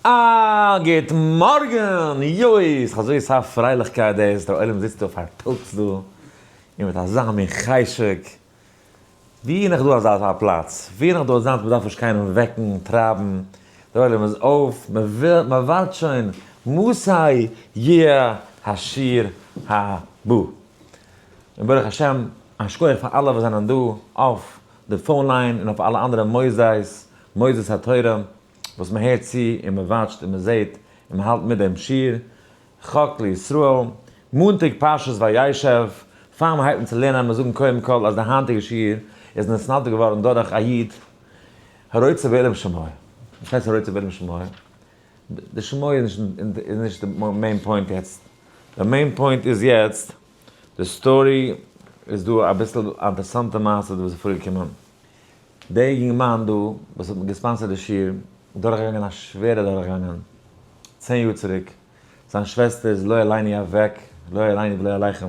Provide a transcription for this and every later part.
אה, גוט מארגן! יוי, ס'איז אזוי סאך פרייליכקייט דאס, דער עולם זיצט דא פארטאגס דא, און מיט אזא מין חשק. ווי איז נאך דא אזא אזא פלאץ? ווי איז נאך דא אזאנס מ'דארף נישט קיינעם וועקן, טרייבן, דער עולם איז אויף, מ'וויל, מ'ווארט שוין, מתי יהיה השיר הבא. און ברוך השם, א שכוח פאר אלע וואס זענען דא אויף די phone line און אויף אלע אנדערע מוסדות, מוסדות התורה. וואס מען הערט צו און מען watch ט און מען זעט און מען האלט מיט דעם שיעור, חק לישראל, מאנטאג פרשת וישב, פאר מען הייבט אן צו לערנען מיר זאגן קודם כל אז די היינטיגע שיעור איז נתנדב געווארן דורך א איד הרוצה בעילום שמו, וואס הייסט הרוצה בעילום שמו? די שמו איז נישט די main point יעצט, די main point איז יעצט די story איז דא אביסל א אינטערעסאנטע מעשה דא וואס איז פארגעקומען. דער יונגערמאן דא וואס האט גע sponsor ט די שיעור איז דורכגעגאנגען א שווערע דורכגאנגען 10 יאר צוריק, זיין שוועסטער איז לא עלינו אוועק, לא עלינו ולא עליכם,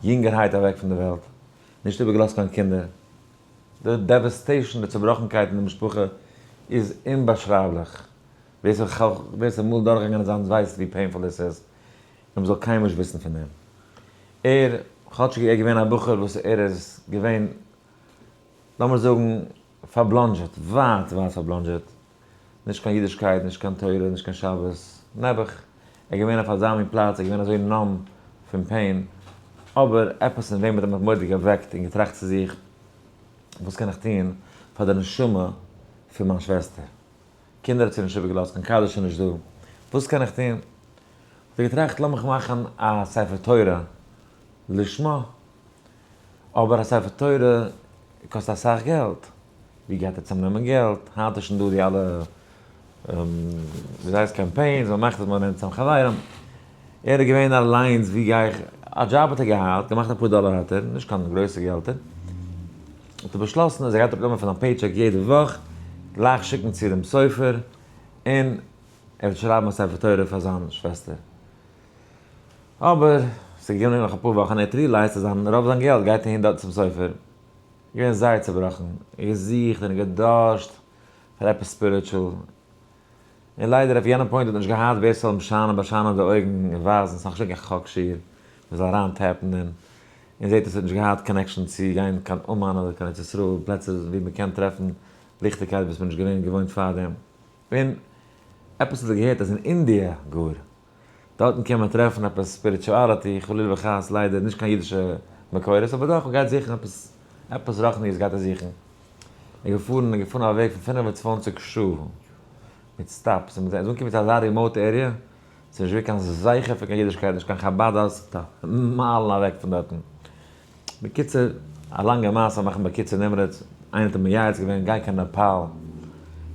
יונגערהייט אוועק פון די וועלט, נישט איבערגעלאזט קיין קינדער, די devastation, די צובראכנקייט אין די משפחה איז אומבאשרייבליך, ווער ס'איז אמאל דורכגעגאנגען אזאנס ווייסט ווי painful דאס איז, און מ'זאל קיינמאל נישט וויסן פון דעם. ער, כאטשיג ער איז געווען א בחור וואס ער איז געווען לאמיר זאגן פארבלאנדזשעט, ווייט ווייט פארבלאנדזשעט, נישט קיין אידישקייט, נישט קיין תורה, נישט קיין שבת, נעבעך, ער איז געווען אויף אזא מין פלאץ, ער איז געווען אזוי numb פון pain, אבער עפעס אין וועם האט אים מורא'דיג ערוועקט און געטראכט צו זיך, וואס קען איך טון פאר די נשמה פון מיין שוועסטער? קינדער האט זי נישט איבערגעלאזט, קיין קדיש איז נישט דא, וואס קען איך טון? האט ער געטראכט, לאמיך מאכן א ספר תורה לשמה. אבער א ספר תורה קאסט אסאך געלט, ווי גייט ער צאמנעמען געלט? היינט איז שוין דא די אלע ווי הייסט campaigns, מען מאכט אז מען נעמט צאם חברים, ער איז געווען אליינס ווי גיי איך, א דזשאב האט ער געהאט, געמאכט אפאר דאלער האט ער, נישט קיין גרויסע געלטער, האט ער באשלאסן אז ער גייט אפנעמען פון זיין paycheck יעדע וואך, גלייך שיקן צו דעם סופר, און ער וועט שרייבן א ספר תורה פאר זיין שוועסטער. אבער ס'איז געגאנגען נאך אפאר וואכן ער האט realized אז זיין רוב זיין געלט גייט אהין דארט צום סופר. געווען זייער צובראכן, ער געזוכט און געדארשט פאר עפעס spiritual, און ליידער אויף יענע point האט נישט געהאט ווער ס'זאל אים שיינען באשיינען די אויגן און ווייזן, ס'איז נאכנישט געווען קיין חק שיעור מ'זאל אריין tap ן אין, און זעט אויס ער האט נישט געהאט connection צו גיין קיין אומאן אדער קיין ארץ ישראל, פלעצער ווי מ'קען טרעפן ליכטיגקייט וואס מ'איז נישט געווען געוואוינט פארדעם, און עפעס האט ער געהערט אז אין אינדיע גאר. דארטן קען מען טרעפן עפעס spirituality, חלילה וחס, ליידער נישט קיין אידישע מקורות, אבער דאך, מ'גייט זוכן עפעס, עפעס רוחניות גייט ער זוכן. ער איז געפארן, ער איז געפארן א וועג פון 25 שעה, מיט stops, און מיט, ער איז אנגעקומען צו אזא remote area, ס'איז נישט געווען קיין זכר פון קיין אידישקייט, נישט קיין חבד house, מיילן אוועק פון דארטן. בקיצור, א לאנגע מעשה מאכן בקיצור נמרץ, איינער האט אים מייעץ געווען גיי קיין נעפאל,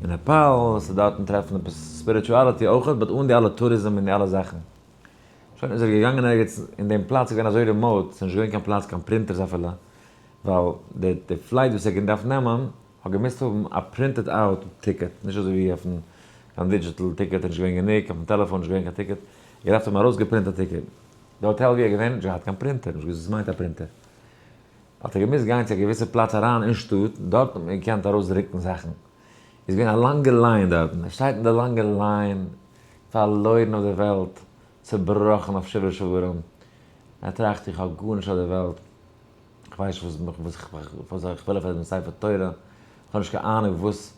אין נעפאל וועסטו דארטן טרעפן עפעס spirituality אויכעט but אן די אלע tourism און די אלע זאכן. שוין איז ער געגאנגען ערגעץ אין דעם פלאץ איז געווען אזוי remote, ס'איז נישט געווען קיין פלאץ קיין printers אפילו, ווייל די די flight וואס ער האט געדארפט נעמען האט געמוזט האבן א printed out ticket, נישט אזוי ווי אויפן קיין digital ticket איז נישט געווען גענוג, אויפן טעלעפאן נישט געווען קיין ticket, געדארפט האבן ארויסגעפרינט א ticket. די האטעל ווי ער איז געווען האט נישט געהאט קיין printer, נישט געוואוסט וואס מיינט א printer. האט ער געמוזט גיין צו א געוויסע פלאץ אריין אין שטאט, דארט האט מען געקענט ארויסרוקן זאכן. איז געווען א לאנגע line דארטן, ער שטייט אין די לאנגע line, פארלוירן אויף די וועלט, צובראכן אויף שברי שברים. ער טראכט איך האב גארנישט אויף די וועלט, איך ווייס נישט וואס וואס איך וויל אויף דעם ספר תורה, איך האב נישט קיין אהנונג וואס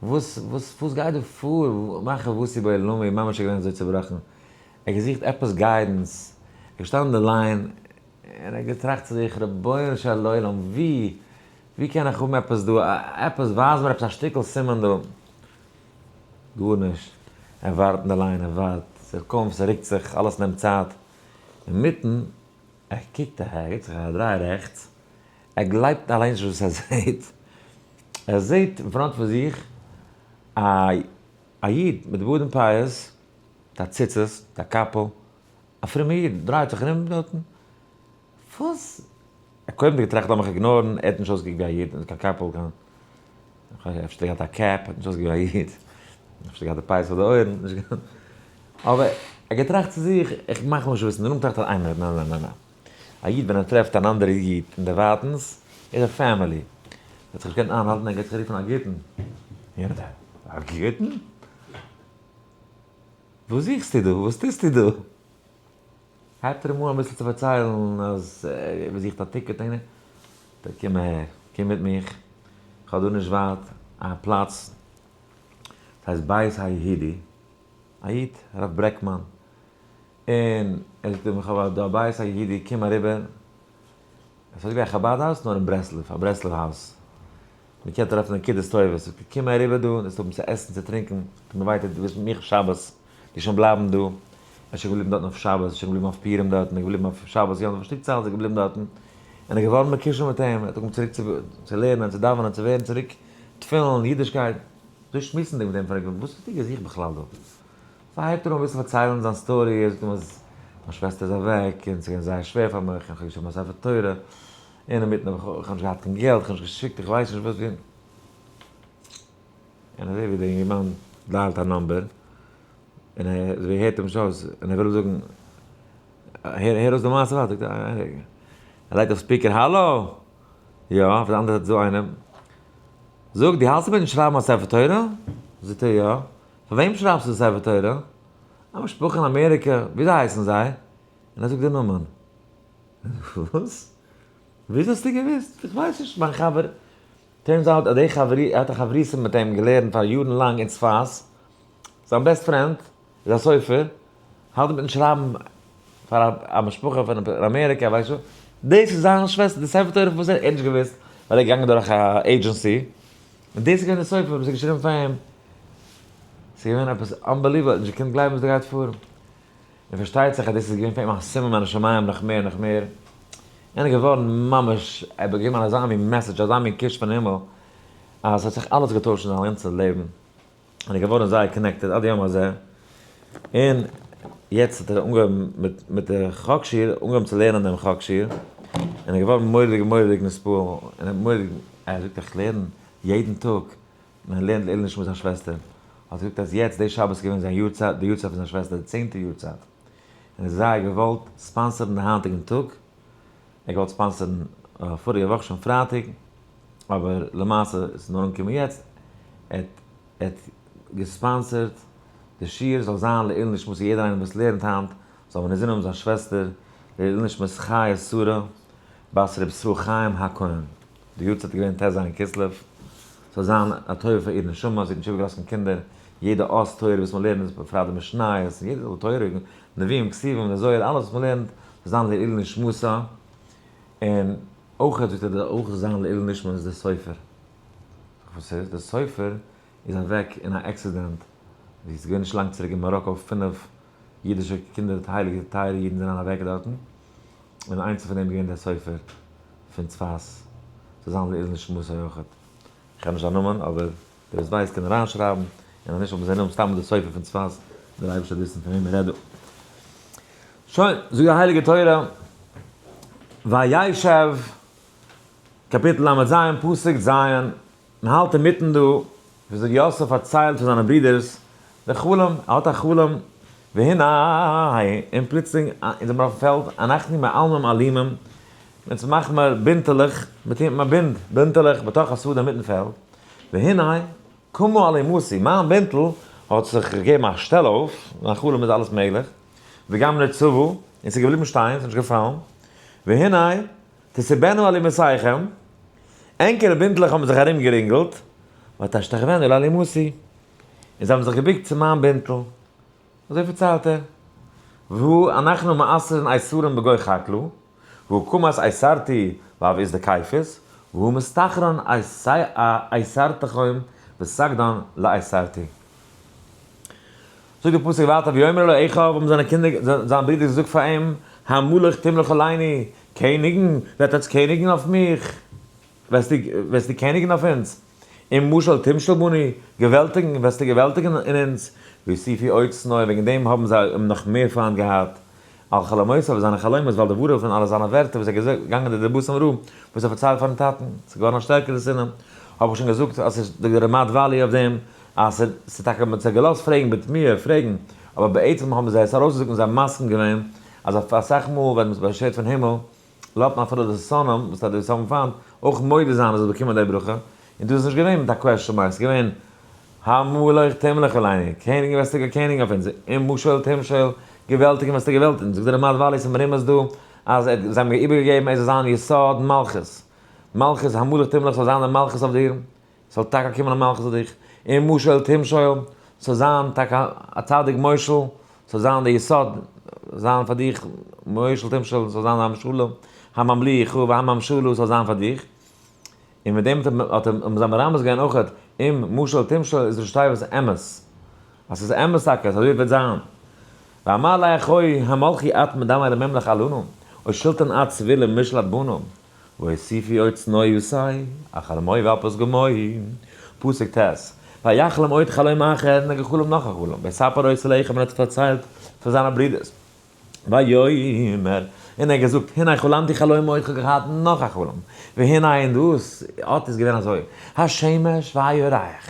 וואס וואס וואס גייט דא פאר, מה חבותי בעולמי, ממש ער איז געווען אזוי צובראכן. ער האט געזוכט עפעס guidance, ער איז געשטאנען אין די line, און ער האט געטראכט צו זיך, רבונו של עולם, ווי, ווי קען איך האבן עפעס דא, עפעס, ווייז מיר עפעס א שטיקל סימן דא. גארנישט, ער ווארט אין די line, ער ווארט, ס'קומט, ס'רוקט זיך, אלעס נעמט צייט. אינמיטן, ער קוקט אהער, ער גיבט זיך א דריי רעכטס, ער גלייבט אליינס נישט וואס ער זעט, ער זעט אין front פון זיך א איד מיט בארד און פאות, מיט א ציצית, מיט א קאפל, א פרומע איד דרייט זיך ארום דארטן, וואס? ער קודם האט געטראכט לאמיך ignore ן, ער האט נישט אויסגעקוקט ווי א איד, נישט קיין קאפל, קיין, כ'ווייס נישט, אפשר האט ער געהאט א cap, האט נישט אויסגעקוקט ווי א איד, אפשר האט ער געהאט די פאות אויף די אויערן, נישט געהאט, אבער ער האט געטראכט צו זיך, איך מאך נישט וויסן, דערנאך טראכט ער איין מינוט, ניין ניין ניין ניין, א איד ווען ער טרעפט אן אנדערע איד אין דערווייטנס, איז א family, ער האט זיך נישט געקענט איינהאלטן, ער גייט זיך רופן א גוטן, יענער, א גוטן? וואס זוכסטו דא? וואס טוסטו דא? הייבט ער אים אן אביסל צו פארציילן אז ער זוכט א ticket און זאגט קום אהער, קום מיט מיך, איך האב דא נישט ווייט א פלאץ, ס'הייסט בית היהודי, א איד הרב ברעקמאן, און ער זאגט אים איך האב דא א בית היהודי קום אריבער, עס איז אזוי ווי א חבד house נאר אין ברסלב, א ברסלב house, מען קען טרעפן נקודות טובות, זאגט ער קום אריבער דא, וועסט האבן צו עסן צו טרינקען, זאגט מיר ווייטער דו וועסט מיט מיך שבת, דו שוין בלייבן דא, ער איז שוין געבליבן דארטן אויף שבת, ער איז שוין געבליבן אויף פורים דארטן, ער איז געבליבן אויף שבת יום טוב, א שטיק צייט איז ער געבליבן דארטן, און ער איז געווארן מקושר מיט אים, ער האט אנגעהויבן צוריק צו לערנען, צו דאווענען, צו ווערן צוריק תפילין, אידישקייט, אזוי שמועסנדיג מיט אים פרעגט ער אים, וואס האסטו געזוכט בכלל דא? so הייבט ער אן אביסל פארציילן זיין story, ער זאגט אים אז מיין שוועסטער איז אוועק, און ס'איז געווען זייער שווער פאר מיך, און איך האב געשריבן א ספר תורה, און אינמיטן האב איך איך האב נישט געהאט קיין געלט, איך האב נישט געשיקט, איך ווייס נישט וואס ווי. און אזוי ווי דער אינגערמאן dial ט א number, און ער אזוי ווי הערט אים נישט אויס, און ער וויל אים זאגן, הער הער אויס די מעשה ווייטער, זאגט ער, איין רגע, ער לייגט אויף speaker, האלא! יא, אויף די אנדערע זייט איז דא איינער, זאג, דו האלסט אינמיטן שרייבן א ספר תורה? זאגט ער, יא. פאר וועם שרייבסטו די ספר תורה? א משפחה אין אמעריקע, וויאזוי הייסן זיי? און ער זאגט די נאמען. וואס? וויאזוי האסטו געוואוסט? איך ווייס נישט, מיין חבר, turns out אז די חברי, ער האט א חברותא מיט אים געלערנט פאר יארן לאנג אין צפת, זיין best friend איז א סופר, האלט אינמיטן שרייבן פאר א משפחה פון אמעריקע, ווייסט שוין, דאס איז זיין שוועסטער, די ספר תורה פון וואס ער האט נישט געוואוסט, ווייל ער איז געגאנגען דורך א agency, און דאס איז געווען די סופר וואס האט געשריבן פאר אים, ס'איז געווען עפעס unbelievable, ער האט נישט געקענט גלייבן וואס דא גייט פאר, און פארשטייט זיך אז דאס איז געווען פאר אים א סימן מן השמים נאך מער און נאך מער, און ער איז געווארן ממש, ער האט באקומען אזא מין message, אזא מין קיש פון הימל, אז עס האט זיך אלעס געטוישט אין זיין גאנצע לעבן. און איז געווארן זייער connected עד היום הזה, און יעצט האט ער אנגעהויבן מיט מיט די חק שיעור, אנגעהויבן צו לערנען דעם חק שיעור, און איז געווארן מורא'דיג מורא'דיג נתפעל, און ער מורא'דיג, ער זאגט איך לערן יעדן טאג, און ער לערנט לעילוי נשמת זיין שוועסטער, האט ער געזאגט אז יעצט די שבת איז געווען זיין יארצייט, די יארצייט פון זיין שוועסטער, די צענטע יארצייט, און ער האט זייער געוואלט sponsor ן די היינטיגן טאג, ער האט געוואלט sponsor ן פאריגע וואך שוין פרייטאג, אבער למעשה איז עס נאר אנגעקומען יעצט, ער האט גע sponsor ט די שיעור זאל זיין לעילוי נשמת יעדער איינער וואס לערנט היינט זאל מען אינזין האבן זיין שוועסטער לעילוי נשמת חיה שרה בת ר' ישראל חיים הכהן, די יארצייט איז געווען ט"ז כסלו, זאל זיין א טובה פאר איר נשמה, זי האט נישט איבערגעלאזט קיין קינדער, יעדע אות תורה וואס מען לערנט בפרט די משניות, יעדע תורה, נביאים, כתובים, די זוהר, אלעס וואס מען לערנט זאל זיין לעילוי נשמתה, און אויך זאגט ער די אויך זאל זיין לעילוי נשמת די סופר. וואס איז? די סופר איז אוועק אין א accident ווי ס'איז געווען נישט לאנג צוריק אין מאראקא פינף אידישע קינדער הייליגע טייערע אידן זענען אוועק דארטן און איינס פון דעם איז געווען דער סופר פון צפת זאל זיין לעילוי נשמתו אויכעט. איך האב נישט זיין נאמען אבער דער וואס ווייסט קען אריינשרייבן און אז נישט זאל מען זיין נאמען סתם די סופר פון צפת דער אייבערשטער וועט וויסן פון וועם מען רעדט דא. שוין, זאגט די הייליגע תורה, וישב, קאפיטל ל"ז, פסוק ז', מען האלט אינמיטן דא, וויאזוי יוסף פארציילט פאר זיינע ברידערס די חלום, ער האט א חלום, והנה, און פלוצלינג, אונז זעמיר אויפן פעלד, אנחנו מאלמים אלימים, אונז מאכן מיר בינטעלעך, מען טוט מען בינדט בינטעלעך בתוך השדה אינמיטן פעלד, והנה, קמה אלומתי, מיין בינטל האט זיך געגעבן א שטעל אויף, אין א חלום איז אלעס מעגליך, וגם נצבה, און ס'איז געבליבן שטיין, ס'איז נישט געפאלן, והנה, תסובנה אלומותיכם, ענקערע בינטלעך האבן זיך ארומגערינגלט, ותשתחוין לאלומתי, און זיי האבן זיך געבוקט צו מיין בינטל. אזוי פארציילט ער. והא אנחנו מעשרין עשרים בגו חקלא, והא קמת עשרתי ואב איז דקייפות, והא מסתחרן עשרתכם וסגדן לעשרתי. זאגט דער פסוק ווייטער ויאמר לו אחיו האבן זיינע קינדער זיינע ברידער געזאגט פאר אים המלוך תמלוך עלינו קעניגן וועט עטץ קעניגן אויף מיך וועסטו וועסטו קעניגן אויף אונז ומשול תמשול בנו געוועלטיגן וועסטו געוועלטיגן אין אונז ויוסיפו עוד שנוא וועגן דעם האבן זיי אים נאך מער פיינט געהאט על חלומותיו אויף זיינע חלומות ועל דבריו פון אלע זיינע ווערטער וואס ער האט געגאנגען די דברות רעה וואס ער פארציילט פארן טאטן, ס'איז געווארן א שטערקערע שנאה, האב איך שוין געזאגט אז ס'איז די רמד וואלי אויף דעם אז ס'איז טאקע מ'האט זיי געלאזט פרעגן בתמיהה פרעגן, אבער בעצם האבן זיי עס ארויסגעזאגט און זיי מסכים געווען אז אסאך מאל ווען מ'איז באשערט פון הימל לאזט מען אפילו די שונאים וואס האט האבן פיינט אויך מודה זיין אז זיי באקומען די ברכה, און דא איז נישט געווען מיט א question mark, ס'איז געווען. המלוך תמלוך עלינו, קעניגן וועסטו קעניגן אויף אונז, ומשול תמשול, געוועלטיגן וועסטו געוועלטיגן, זאגט דער רמד ווייל עס איז מרומז דא אז ער האט זיי האבן איבערגעגעבן ער זאל זיין יסוד מלכות, מלכות המלוך תמלוך זאל זיין די מלכות אויף דיר, ס'זאל טאקע קומען א מלכות אויף דיך, ומשול תמשול, ס'זאל זיין טאקע א צדיק מושל, ס'זאל זיין די יסוד, זיין פאר דיך, מושל תמשול, ס'זאל זיין הממשלה, הממליכה והממשלה זאל זיין פאר דיך. און מיט דעם האט האבן זיי מרמז געווען אויך אם משל תמשול איז ראשי תיבות אמת, אז ס'איז אמת טאקע אז אזוי וועט זיין. ואמר לאחי המלכי את מדמי לממלך עלנו, או שלטון את סביל למשל את בנו, והוסיפי עוד שנוא ישי, אחר מוי ואפס גמוי. פסוק ט', ויחלום עוד חלום אחר, און ער האט געחלומט נאך א חלום, ויספר אותו לאחיו און ער האט פארציילט פאר זיינע ברידערס. ויאמר, און ער האט געזאגט, הנה חלמתי חלום עוד, כ'האב געהאט נאך א חלום, והנה און דאס, אט איז געווען אזוי, השמש והירח,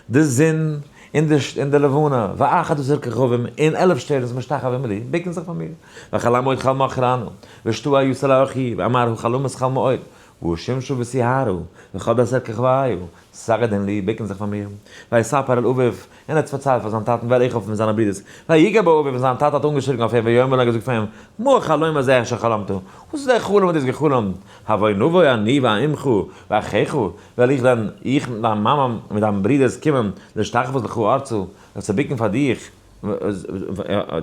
די זון און די און די לבנה, ואחד עשר כוכבים, און 11 שטערנס משתחווים לי, בוקן זיך פאר מיר, וחלם עוד חלום אחרונה, והשתא יסר לאחי, ואמר הוא חלום את חלמו עוד, והשמשה וסיהרה, ואחד עשר כוכביו, סגדין לי, בוקן זיך פאר מיר. ויספר אל אביו, און ער האט פארציילט פאר זיין טאטן ואל אחיו פון זיינע ברידערס. ויגע בו אביו, און זיין טאטע האט אנגעשריגן אויף אים, ויאמר לו, און געזאגט פאר אים, מה החלום הזה אשר חלמת? וואס איז דער חלום וואס דו האסט געחלומט? הבוא נבוא אני ואמך ואחיך, וועל איך דען, איך מיט דיין מאמע און מיט דיין ברידערס קומען להשתחוות לך ארצה, זיך צו בוקן פאר דיך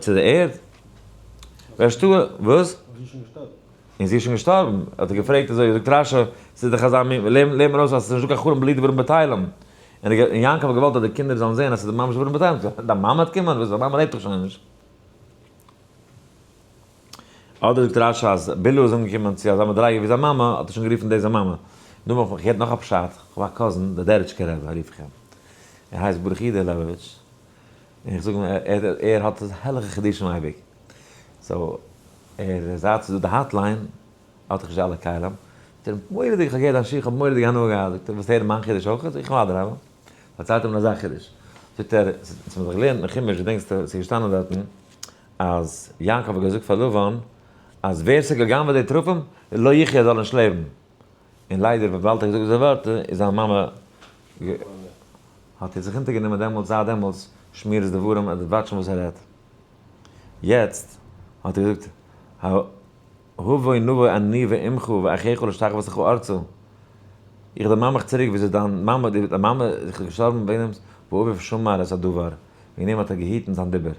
צו דער ערד? וועסטו, וואס? און זי איז שוין געשטארבן, האט ער געפרעגט אזוי, זאגט רשי, ס'איז דאך אזא מין, לערן מיר אויס אז ס'איז נישטא קיין חלום בלי דברים בטלים. און יעקב האט געוואלט אז די קינדער זאלן זען אז ס'איז ממש דברים בטלים, דיין מאמע וועט קומען, וואס דיין מאמע לעבט דאך שוין נישט. אדער זאגט רשי אז בלהה איז אנגעקומען צו אזא מדריגה ווי זיין מאמע, האט ער שוין גערופן דאס זיין מאמע. נו, איך געהערט נאך א פשט, איך האב א cousin, דער דערעטשקער רבי רוף איך אים, ער הייסט ברוך יודא לעבאוויטש, און איך זאג אים, ער האט הערליכע חידושים אייביג. so, ער זייט ס'איז דא די hotline, האט איך נישט אלע כלים. זאגט ער, מורא'דיג, איך האב געהערט דיין שיעור, איך האב מורא'דיג הנאה געהאט. זאגט ער, ווילסט הערן מיין חידוש אויך? זאג איך, אדרבה. פארציילט אים אזא חידוש. זאגט ער, ס'האט מען זיך געלערנט אין חומש, געדענקסטו, ס'איז געשטאנען דארטן, אז יעקב האט געזאגט פאר לבן, אז ווער ס'האט גע'גנב'עט די תרפים, לא יחיה, זאל נישט לעבן. און ליידער, וויבאלד ער האט געזאגט אזוי ווערטער, איז זיין מאמע האט ער זיך אונטערגענומען דעמאלטס, זייט דעמאלטס, שמירת דברים, ער וועט watch ן וואס ער רעדט. יעצט האט ער געזאגט, הבוא נבוא אני ואמך ואחיך להשתחוות לך ארצה, איך דערמאן מיך צוריק וויאזוי דיין מאמע, דיין מאמע איז געשטארבן וועגן דעם, ואביו שמר את הדבר, וועגן דעם האט ער געהיטן זיין דיבור,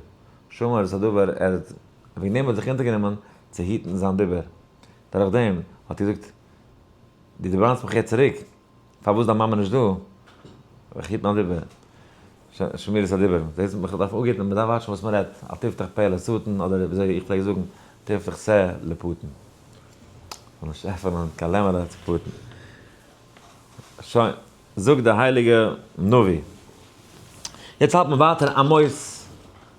שמר את הדבר, ער האט, וועגן דעם האט זיך אונטערגענומען צו היטן זיין דיבור, דורך דעם האט ער געזאגט, דו דערמאנסט מיך יעצט צוריק, פארוואס דיין מאמע נישט דא? איך היט מיין דיבור. שמירת הדיבור. דאס מען דארף אפגעהיטן, מען דארף watch ן וואס מען רעדט. אל תפתח פה לשטן, אדער וויאזוי איך פלעג זאגן, תפתח שה לפתן. זאל נישט עפענען קיין לעמעלע צו פתן. שוין, זאגט דער הייליגער נביא. יעצט האלט מען ווייטער עמוס.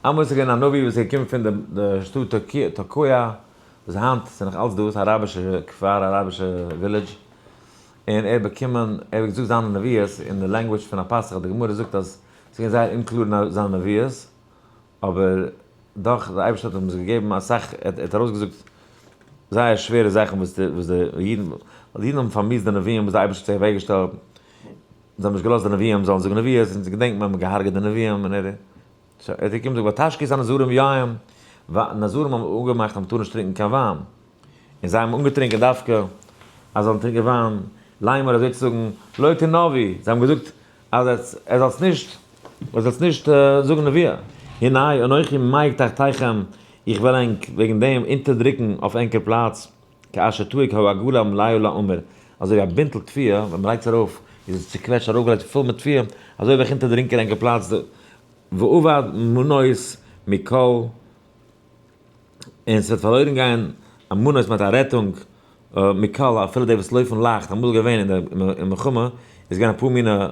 עמוס איז געווען א נביא וואס איז געקומען פון די שטאט תקוע, וואס היינט איז נאך אלץ דא, ס'איז א אראבישע כפר, אראבישע village. און ער האט באקומען, ער האט געזאגט זיינע נביאות אין די language פון א פאסטוך, די גמרא זאגט אז ס'איז געווען זייער אומקלאר זיינע נביאות, אבער דאך דער אייבערשטער האט אים עס געגעבן אסאך, ער האט ארויסגעזאגט זייער שווערע זאכן וואס די וואס די אידן, ווייל די אידן האבן פארמיאוסט די נביאים וואס דער אייבערשטער האט זיי אוועקגעשטעלט, זיי האבן נישט געלאזט די נביאים זאלן זאגן נביאות, און געדענקט מען האט געהארגעט די נביאים, און ער האט געקומען זאגן ותשקו את הנזרים יין, נזרים האבן אפגעמאכט אז מ'טאר נישט טרינקען קיין וויין. און זיי האבן אנגעטרינקען דווקא אז זיי זאלן טרינקען וויין, לאמר אזוי צו זאגן, לא תנבאו, זיי האבן געזאגט אז ער זאלסט נישט, ער זאלסט נישט זאגן נבואה, הנה אנכי מעיק תחתיכם, איך וועל ענק וועגן דעם אונטערדריקן אויף ענקער פלאץ, כאשר תעיק העגלה המלאה לעמיר, אזוי ווי א בינטל תבואה, ווען מען לייגט עס ארויף איז עס צוקוועטשט ארויפגעלייגט פול מיט תבואה, אזוי וועל איך אונטערדרינקען ענקער פלאץ, ואבד מנוס מכל. און ס'וועט פארלוירן גיין א מנוס מיט א רעטונג מקל אפילו די וואס לויפן לייכט, אמאל געווען אין די מלחמה איז געווען אפאר מינע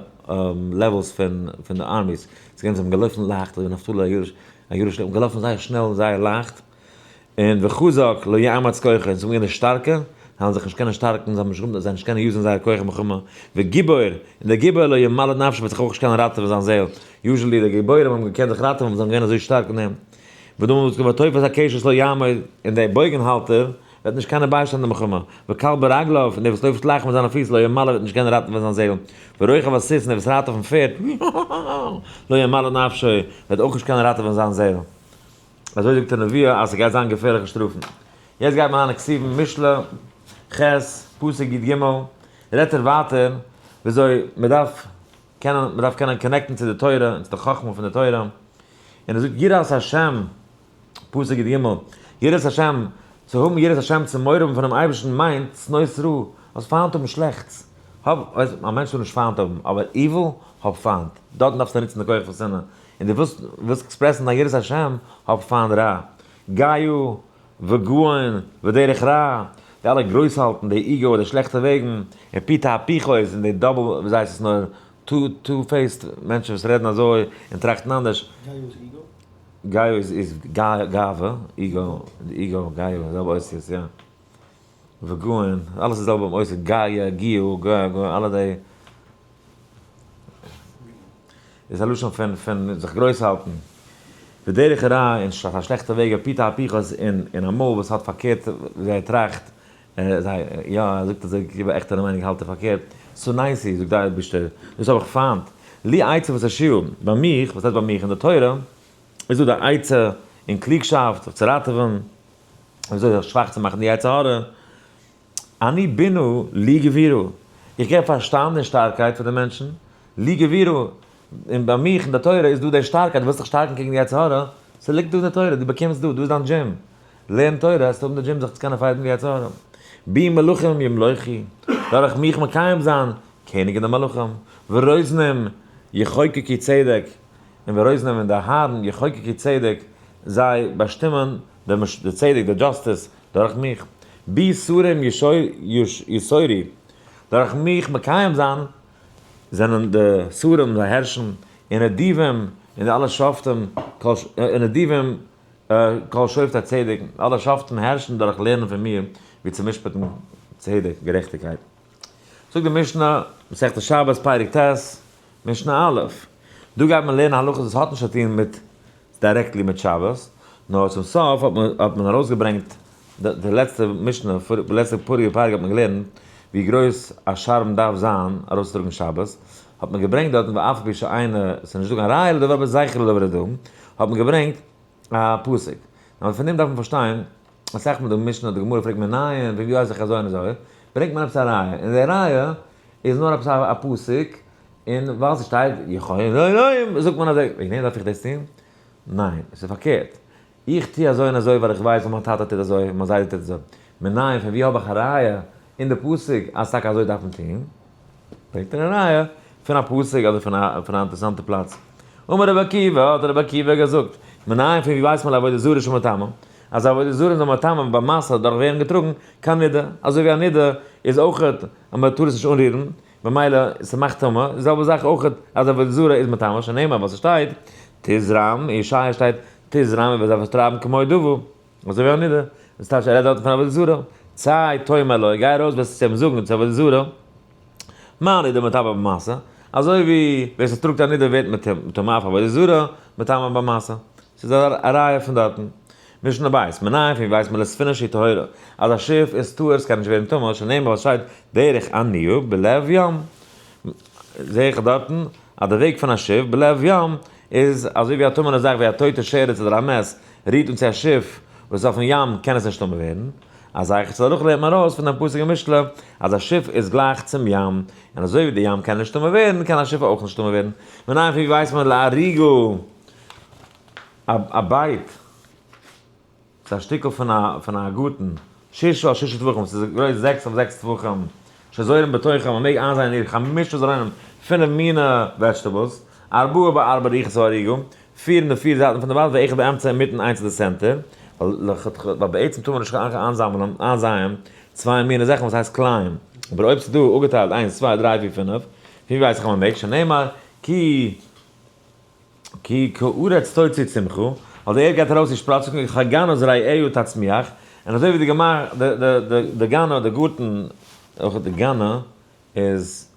levels פון פון די armies, ס'איז געווען וואס האבן געלויפן לייכט אזוי ווי נפתלי הירש האבן געלאפן זייער שנעל און זייער לייכט, און וחזק לא יאמץ כוחו, און ס'איז געווען די שטארקע, זיי האבן זיך נישט קענען שטארקן, זיי האבן נישט זיי נישט קענען use ן זייער כח אין מלחמה, וגיבור, און דער גיבור לא ימלט נפשו וועט זיך אויך נישט קענען ראטעווען זיין זעהל, usually די גיבורים האבן געקענט זיך ראטעווען ווייל זיי זענען געווען אזוי שטארק אין דעם. ודומה וואס כתוב ותופס הקשת לא יעמוד, און דער בויגן האלטער וועט וועט נישט קענען ביישטיין די מלחמה, וקל ברגליו, און דער וואס לויפט לייכט מיט זיינע פיס, לא ימלט וועט נישט קענען ראטעווען זיין זעהל, ורוכב על סוס, און דער וואס רייט אויפן פערד, לא ימלט נפשו, וועט אויך נישט קענען ראטעווען זיין זעהל. אזוי זאגט די נביא אז ס'גייט זיין געפערליכע שטראפן. יעצט גייט מען אריין אין כתובים משלי ח' פסוק י ג, רעדט ער ווייטער וויאזוי מ'דארף קענען, מ'דארף קענען connect ן צו די תורה און צו די חכמה פון די תורה, און ער זאגט יראת השם, פסוק י ג, יראת השם, צו האבן יראת השם, צו מורא האבן פונעם אייבערשטן מיינט, שנוא רע, האסט פיינט האבן שלעכטס, האב, ווייסט, א מענטש טאר נישט פיינט האבן, אבער evil, האב פיינט, דארטן דארפסטו נוצן די כח פון שנאה, און דו ווילסט, ווילסט express ן דיין יראת השם, האב פיינט רע. גאוה וגאון ודרך רע, די אלע גרויסהאלטן, די ego, די שלעכטע וועגן, און פי תהפוכות, און די double, ווי הייסט עס נאר, two faced מענטשן וואס רעדן אזוי און טראכטן אנדערש. גאוה איז ego? גאוה איז גאווה, ego, ego, גאוה, זעלבע אותיות, יא. וגאון, אלעס איז זעלבע אותיות, גאוה, גיאו, גא, גא, אלע די. איז א לשון פון פון זיך גרויס האלטן. ודרך רע און א שלעכטע וועג, ופי תהפוכות און און א מויל וואס האט פארקערט ווי ער טראכט, זיי, יא, ער זאגט אזוי כאילו עכטע מיינונג האלט ער פארקערט, שנאתי, זאגט דער אייבערשטער, דאס האב איך פיינט, לי עצה ותושיה, ביי מיך, וואס הייסט ביי מיך, אין די תורה איז דא די עצה און קלוגשאפט זיך צו ראטעווען, אזוי זיך שוואך צו מאכן די יצר הרע. אני בינה לי גבורה, איך געב פארשטאנד און שטארקייט פאר די מענטשן, לי גבורה, און ביי מיך אין די תורה איז דא די שטארקייט, דו ווילסט זיך שטארקן קעגן די יצר הרע, ס'ליגט דא אין די תורה, דו באקומסט דא, דא איז דיין דזשים, לערן תורה, וועסטו האבן די דזשים זיך צו קענען fight ן די יצר הרע. בי מלכים ימלוכו, דורך מיך מקיים זיין, קעניגן די מלכים, ורוזנים יחוקקו צדק, און ורוזנים און די הארן יחוקקו צדק, זיי באשטימען די צדק, די justice, דורך מיך, בי שרים יסורי, דורך מיך מקיים זיין, זענען די שרים זיי הערשן, און נדיבים, און די אלע שופטים, און נדיבים כל שופטי צדק, אלע שופטים הערשן דורך לערנען פון מיר ווי צו משפט'ן צדק, גערעכטיגקייט. זאגט די משנה, מסכת שבת פרק ט', משנה א', דא גייט מען לערנען הלכות וואס האט נישט צו טון מיט directly מיט שבת, נאר צום סוף האט מען האט מען ארויסגעברענגט די לעצטע משנה, די לעצטע פאריגע פרק האט מען געלערנט ווי גרויס א שארבן דארף זיין ארויסצוטראגן שבת, האט מען געברענגט דארטן ואף על פי שאינה, ס'איז נישטא קיין ראיה לדבר אבער זכר לדבר איז דא, האט מען געברענגט א פסוק. נאר פון דעם דארף מען פארשטיין, אסאך מאל די משנה די גמרא פרעגט מנין, פון ווי ווייס איך אזוי און אזוי, ברענגט מען עפעס א ראיה, און די ראיה איז נאר עפעס א פסוק, און ווייל ס'שטייט יכולים זאגט מען אזוי, וועגן דעם דארף איך דאס טון? ניין, עס איז פארקערט, איך טו אזוי און אזוי ווייל איך ווייס אז מיין טאטע טוט אזוי, מיין זיידע טוט אזוי, מנין פון ווי האב איך א ראיה אין די פסוק אז טאקע אזוי דארף מען טון? ברענגט ער א ראיה פון א פסוק אדער פון א פון א אינטערעסאנטע פלאץ. אמר רבי עקיבא, האט רבי עקיבא געזאגט, מנין פון ווי ווייסט מען לעבודה זרה שמטמא, אז עבודה זרה איז נאר מטמא במשא דורך ווערן געטראגן, כנידה, אזוי ווי א נידה איז אויכעט אז מען טאר עס נישט אנרירן, ממילא ס'מאכט טמא, די זעלבע זאך אויך אז עבודה זרה איז מטמא, שנאמר וואס ס'שטייט, תזרם, אין ישעיה שטייט, תזרם און וועט זיי פארטרייבן כמו דוה, אזוי ווי א נידה, דאס טייטש ער רעדט דארטן פון עבודה זרה, צא תאמר לו, גיי ארויס וועסטו צו אים זאגן צו עבודה זרה, מה נידה מטמא במשא, אזוי ווי ווער ס'טראגט א נידה ווערט מטמא אף עבודה זרה מטמא במשא, ס'איז א ראיה פון דארטן. משנה בית, מנין פון ווי ווייסט מען לספינה שהיא טהורה, אז א שיף איז טהור ס'קען נישט ווערן טמא, שנאמר וואס שטייט דרך אניה בלב ים, זעה איך דארטן אז די וועג פון א שיף בלב ים איז אזוי ווי א טמא'נע זאך ווי א טויטע שרץ אדער א מת רירט אן צו א שיף וואס איז אויפן ים קען עס נישט טמא ווערן, א זכר צו הלכה לערנט מען ארויס פון דעם פסוק אין משלי אז א שיף איז גלייך צום ים, און אזוי ווי די ים קען נישט טמא ווערן קען א שיף אויך נישט טמא ווערן, מנין פון ווי ווייסט מען לאריגו א בית, ס'איז א שטיקל פון א פון א גארטן, ששה על ששה טפחים, ס'איז גרויס זעקס אויף זעקס טפחים, שזורים בתוכם, מ'מעג איינזייען אין איר חמשה זרעונים, פינף מינע vegetables, ארבעה בארבע רוחות הערוגה, פיר אין די פיר זייטן פון די בית, ואחד באמצע אינמיטן איינס אין די center, ווייל בעצם טאר מען נישט איינזאמלען, איינזייען, צוויי מינע זאכן וואס הייסט כלאים, אבער אויב ס'איז דא אפגעטיילט איינס צוויי דריי פיר פינף, פון ווי ווייס איך אז מ'מעג, שנאמר, כי. כי כארץ תוציא צמחה, ווייל די ערד גייט ארויס איר שפראצונג, וכגנה זרעיה תצמיח, און אזוי ווי די גמ' די גנה די גארטן, אויך די גנה איז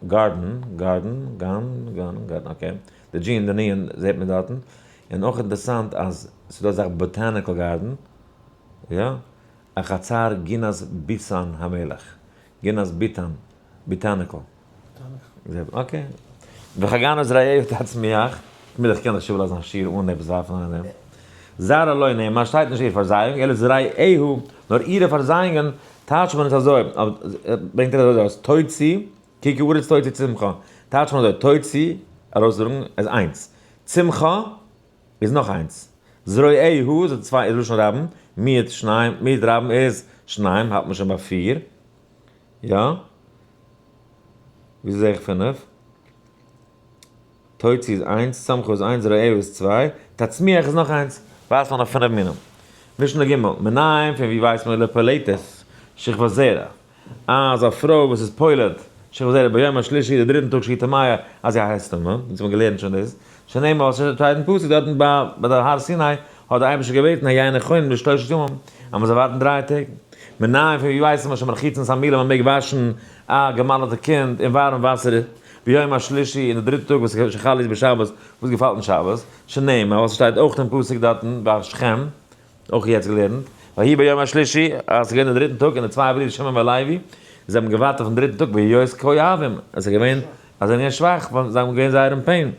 garden, garden, גן, גן, garden, okay, די דזשין, די נון זעט מען דארטן, און אויך אינטערעסאנט אז ס'איז דא אזא botanical garden, יא, א חצר גינת ביתן המלך, גינת ביתן, botanical. Okay. וכגון זרעהו תצמיח, כ'מיין איך קען נישט איבערלאזן א שיעור אן עפעס ווארפן אין דעם. זרעה לא נאמר, שטייט נישט איר פארזייאונג, אלא זרעהו, נאר אירע פארזייאונגען, טייטשט מען עס אזוי, ברענגט ער אזוי אויס, תוציא, כי כארץ תוציא צמחה, טייטשט מען אזוי, תוציא, ארויסזאגן, איז איינס. צמחה, איז נאך איינס. זרועהו איז צוויי איז לשון רבים, מיעוט שניים, מיעוט רבים איז שניים, האלט מען שוין ביי פיר. יא? ווי זעה איך פינף? תוציא איז איינס, צמחה איז איינס, זרועהו איז צוויי, תצמיח איז נאך איינס. ווייזט מען אויף פינף מינים. משנה ג', מנין פון ווי ווייסט מען לפולטת שכבת זרע? אז א פרוי וואס איז פולט שכבת זרע ביום השלישי די דריטן טאג שהיא טמאה אז זי הייסט טמא, אונז האבן געלערנט שוין דאס, שנאמר וואס שטייט אין פסוק דארטן ביי די הר סיני האט דער אייבערשטער געבעטן היה נכונים לשלושת ימים אז מען זאל ווארטן דריי טעג. מנין פון ווי ווייסן מיר שמרחיצין את המילה מען מעג וואשן א געמל'עטע קינד אין ווארעם וואסער ביום השלישי אין די דריטע טאג וואס שחל להיות בשבת וואס געפאלט אין שבת, שנאמר וואס שטייט אויך אין פסוק דארטן ביי שכם, אויך יעצט געלערנט, ויהי ביום השלישי, אז עס איז געווען דעם דריטן טאג, און די צוויי ברידער שמעון ולוי, זיי האבן געווארט אויפן דריטן טאג, בהיות כואבים, עס איז געווען, אז זיי זענען געווען שוואך, ווייל זיי האבן געווען זייער אין pain.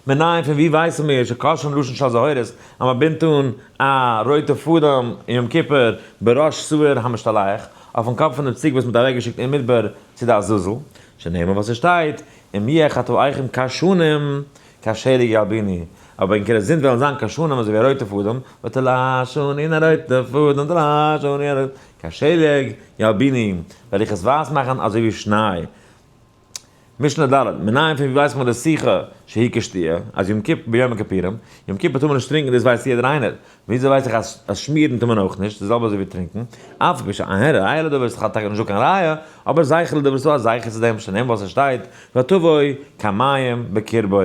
מנין, פון וואו ווייסן מיר, שקושרין לשון של זהורית, אז מען בינדט אן א רויטע פאדעם אין יום כיפור, בראש שעיר המשתלח, אויפן קאפ פון דעם ציג וואס מען האט אוועקגעשיקט אין מדבר צו די עזאזל, שנאמר וואס עס שטייט, אם יהיה חטאיכם כשנים, כשלג ילבינו, אבער ענקערע זינד וועלן זיין כשנים אזוי ווי א רויטע פאדעם, ותלשני און א רויטע פאדעם, תלשני א רויטע, כשלג ילבינו, וועל איך עס ווייס מאכן אזוי ווי שניי. משנה ד', מנין פון ווי ווייסט מען לסיכה שהיא כשתיה, אז יום כיפור ביום הכיפורים, יום כיפור טאר מען נישט טרינקען דאס ווייסט יעדער איינער, וויאזוי ווייס איך אז שמירן טאר מען אויך נישט, די זעלבע אזוי ווי טרינקען, אף על פי שאין ראיה לדבר, ס'איז טאקע נישטא קיין ראיה, אבער זכר לדבר ס'דא א זכר צו דעם, שנאמר וואס עס שטייט, ותבוא כמים בקרבו,